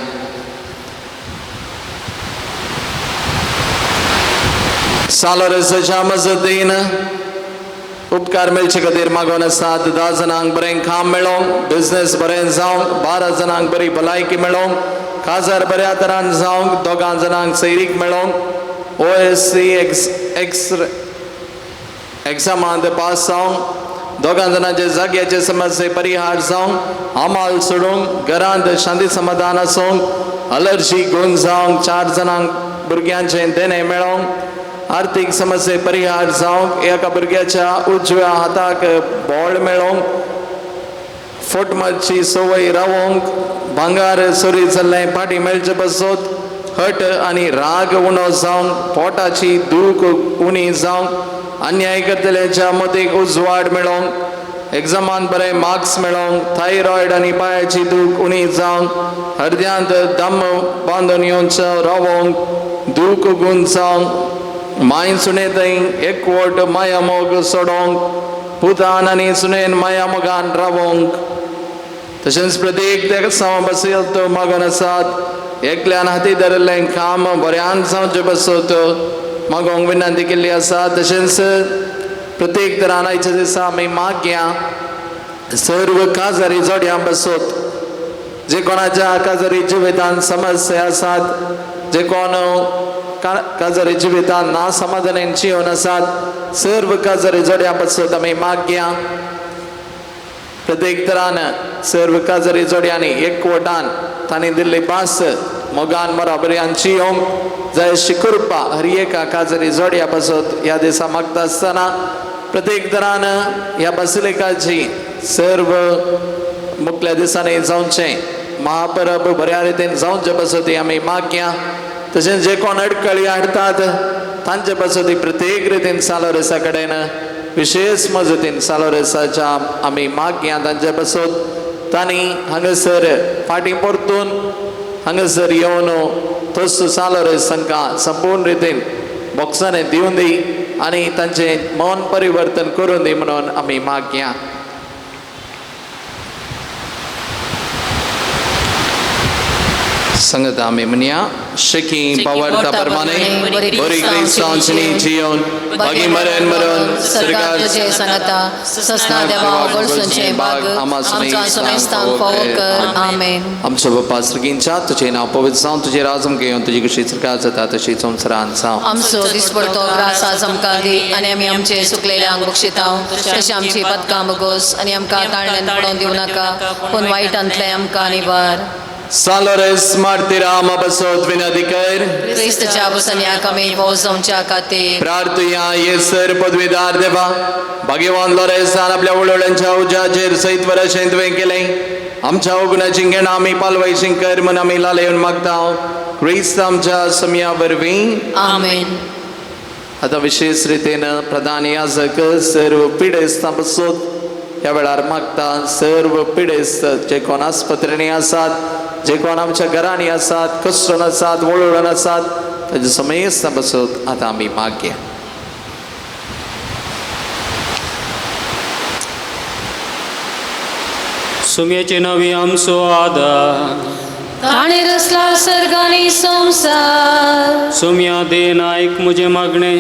सालोरेसाच्या मजतीन उपकार मेळचे खातीर मागोन आसात. 10 जाणांक बरें काम मेळोंक, बिजनेस बरें जावंक, 12 जाणांक बरी भलायकी मेळोंक, काजार बऱ्या तरान जावंक, 2 जाणांक सैरीक मेळोंक, OSC x एग्जामांत पास जावंक, 2 जाणांचे जाग्याचे समस्ये परिहार जावंक, आमाल सोडूंक, घरांत शांती समाधान आसूंक, अलर्जी गुण जावंक, 4 जाणांक भुरग्यांचें देणें मेळोंक, आर्थीक समस्ये परिहार जावंक, एका भुरग्याच्या उजव्या हाताक बॉल मेळोंक, फोटमाची संवय रावोंक, भांगार चोरी जाल्लें फाटीं मेळचें बसत, हट आनी राग उणो जावंक, पोटाची दूख उणी जावंक, अन्याय करतल्याच्या मतीक उजवाड मेळोंक, एग्जामान बरें मार्क्स मेळोंक, थायरॉयड आनी पांयाची दूख उणी जावंक, हरद्यांत दम बांदून येवचो रावोंक, दूख गुण जावंक, माय सुणे थंय एकवट माया मोग सोडोंक, पुतान आनी सुनेन माया मोगान रावोंक. तशेंच प्रत्येक देसांव बसयल तो मागोन आसात. एकल्यान हाती धरिल्लें काम बऱ्यान जावचें बसत मागोंक विनंती केल्ली आसा. तशेंच प्रत्येक तरान आयच्या दिसा आमी मागया सर्व काजारी जोडयां बसत जे कोणाच्या काजारी जिवितान समस्या आसात, जे कोण काजारी जिवितान ना समाधानान जिवन आसात, सर्व काजारी जोडयां बसत आमी मागया. प्रत्येक तरान सर्व काजारी जोडयांनी एकवटान तांणी दिल्ली भास मोगान बराबरयान जियोंक जाय अशी कृपा हर एका काजारी जोडया बसत ह्या दिसा मागता आसतना प्रत्येक तरान ह्या बसलिकाची सर्व मुखल्या दिसांनी जावचें महापरब बऱ्या रितीन जावचे बसत आमी मागया. तशेंच जे कोण अडकळी हाडटात तांचे बसत प्रत्येक रितीन सालोरेसा कडेन विशेष मजतीन सालोरेसाच्या आमी मागया. तांचे बसत तांणी हांगासर फाटीं परतून हांगासर येवन तसो सालोरेस तांकां संपूर्ण रितीन बॉक्सांनी दिवन दी आनी तांचें मन परिवर्तन करून दी म्हणून आमी मागया. संगत आमी म्हणया शकी पावर्ता परमाने बरी क्रिस्तांचनी जियोन बागी मरण मरण सरकार तुझे सांगता ससना देवा गोडसंचे बाग आमचा समेस्तांक फावो कर. आमेन. आमचो बापा सर्गींच्या तुझे नांव पवित्र जावं, तुजें राज आमकां येवन, तुजी कशी सरकार जाता तशी संवसारांत जावं. आमचो दिसपडतो ग्रास आज आमकां दी आनी आमी आमचे सुकलेल्यांक बक्षितांव तशें आमची पदकां बगोस आनी आमकां ताळण्यान पडोवन दिवं नाका पूण वायटांतलें आमकां निवार. सालोरेस मार्तीराम बसोत विनंती कर क्रिस्तच्या बसन्याक आमी भोव जावच्या खातीर प्रार्थया ये सर पदवीदार देवा भाग्यवान लोरेसान आपल्या उलोवण्यांच्या उज्याचेर सयत वरशें तुवें केलें आमच्या उगुणाची घेणा आमी पालवयशी कर म्हूण आमी लालेवन मागता क्रिस्त आमच्या समया वरवीं. आमेन. आतां विशेष रितीन प्रधान याजक सर्व पिडेस्तां बसोत ह्या वेळार मागता सर्व पिडेस्त जे कोण आस्पत्रेंनी आसात, जे कोण आमच्या घरांनी आसात, कश्टन आसात, वळवळून आसात, ताजे समेस्त बसोत आतां आमी मागया. सुम्याचे नवी आमचो आदार ताणें रचला सर्ग आनी संवसार. सोम्या दे नायक म्हजें मागणें.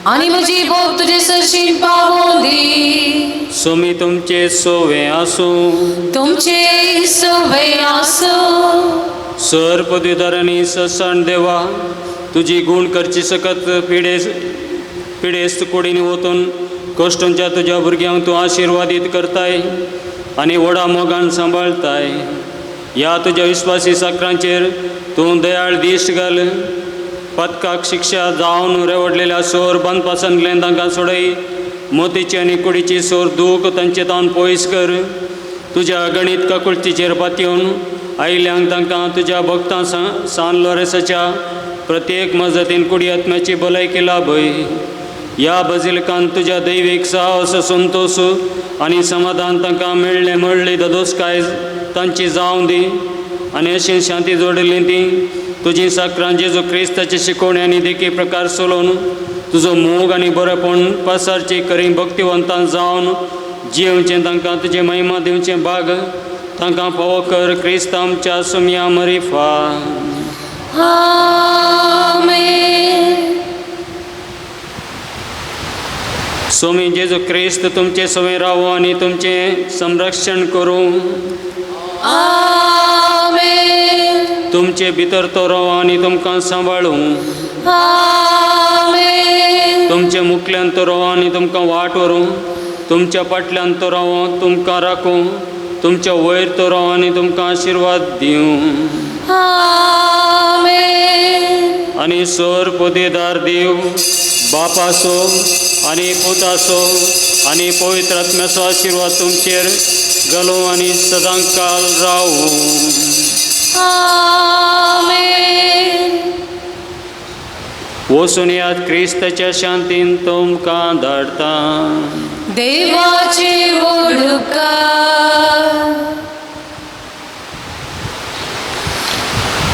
आनी म्हजी बोग तुजे सरशीन पावोवं दी. सोमी तुमचे सोवे आसूं. तुमचे सोवे आसूं. सर पदवीधरांनी ससाण देवा, तुजी गुण करची सकत पिडेस्त कुडीन वतून कश्टांच्या तुज्या भुरग्यांक तूं आशिर्वादीत करताय आनी व्हडा मोगान सांबाळताय. ह्या तुज्या विस्वासी साकरांचेर तूं दयाळ दिश्ट घाल. पदकाक शिक्षा जावन रेवडलेल्या सोर बांदपासांतल्यान तांकां सोडय. मोतीची आनी कुडीची सोर दूख तांचे तावन पयस कर. तुज्या गणीत काकुळतीचेर पातयेवन आयिल्ल्यांक तांकां तुज्या भक्तां सान लोरेसाच्या प्रत्येक मजतीन कुडी आत्म्याची भलायकी लाभय. ह्या बजिलकान तुज्या दैवीक साहस संतोश आनी समाधान तांकां मेळ्ळें म्हणली ददोसकाय तांची जावं दी. आनी अशी शांती जोडिल्ली ती तुजी साकरां जेजू क्रिस्ताची शिकवणी आनी देखी प्रकार चलोवन तुजो मोग आनी बरेपण पसारची करी भक्तिवंतां जावन जियेवचें तांकां तुजी महिमा दिवचें भाग तांकां फावो कर. क्रिस्त आमच्या सुमया मरिफा. आमेन. स्वामी जेजू क्रिस्त तुमचे सवें रावो आनी तुमचें संरक्षण करूं. आमेन. तुमचे भितर तो रावो आनी तुमकां सांबाळूं. आमेन. तुमचे मुखल्यान तो रावो आनी तुमकां वाट व्हरूं. तुमच्या फाटल्यान तो रावो तुमकां राखूं. तुमच्या वयर तो रावो आनी तुमकां आशिर्वाद दिवं. आमेन. आनी सोर पदेदार देव बापासो आनी पुतासो आनी पवित्र आत्म्याचो आशिर्वाद तुमचेर घालूं आनी सदांकाल रावूं. आमेन. वचून याद क्रिस्ताच्या शांतीन तुमकां धाडटा. देवाचे व्हड उपकार.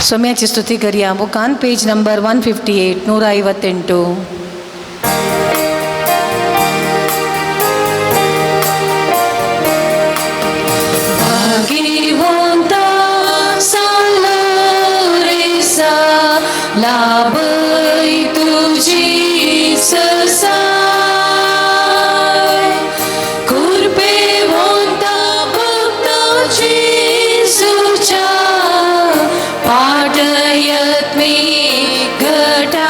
सोम्याची स्तुती करया. बुकान पेज नंबर 158, 158. भाग्यवंता सान लोरेसा, लाभय तुजी सरसाय. कृपेवंता भक्त जेजूच्या, पाटयत्मी घटाय.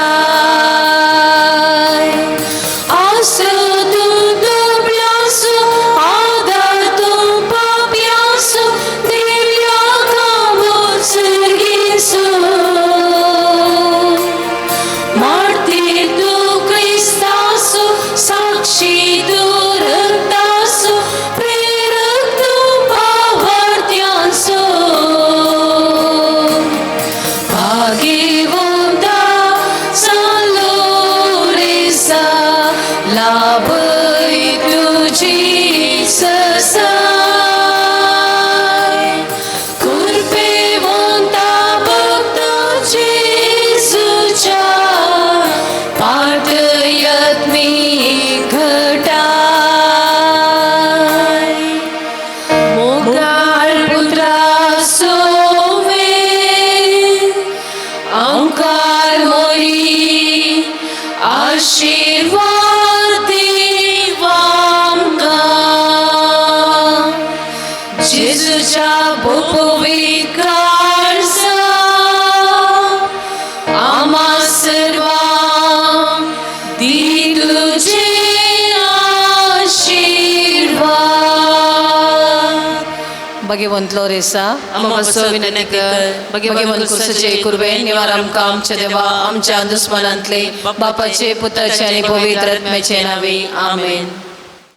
आसो तूं दुबळ्यासो, आदार तूं पापयासो, दिव्या कामोत्सर्गीसो. मार्तीर तूं क्रिस्तासो, साक्षी तूं रक्तासो, प्रेरक तूं भावार्थ्यांसो. भाग्यवंता सान लोरेसा, लाभय तुजी सरसाय. कृपेवंता भक्त जेजूच्या, पाटयत्मी घटाय. मोगाळ पुत्रा सोवे, आमकार मोरी आशीर्वाद दिवामकां. जेजूच्या भोपवित काळजा, आमा सर्वांक दी तुजे आशीर्वाद. भगवंत लोरेसा, आम्हा बसो विनंती कर. भगवंत कुर्सचे कुर्बे निवार आमकां आमच्या देवा आमच्या दुस्मनांतले, बापाचे पुताचे आनी पवित्र आत्म्याचे नावे. आमेन.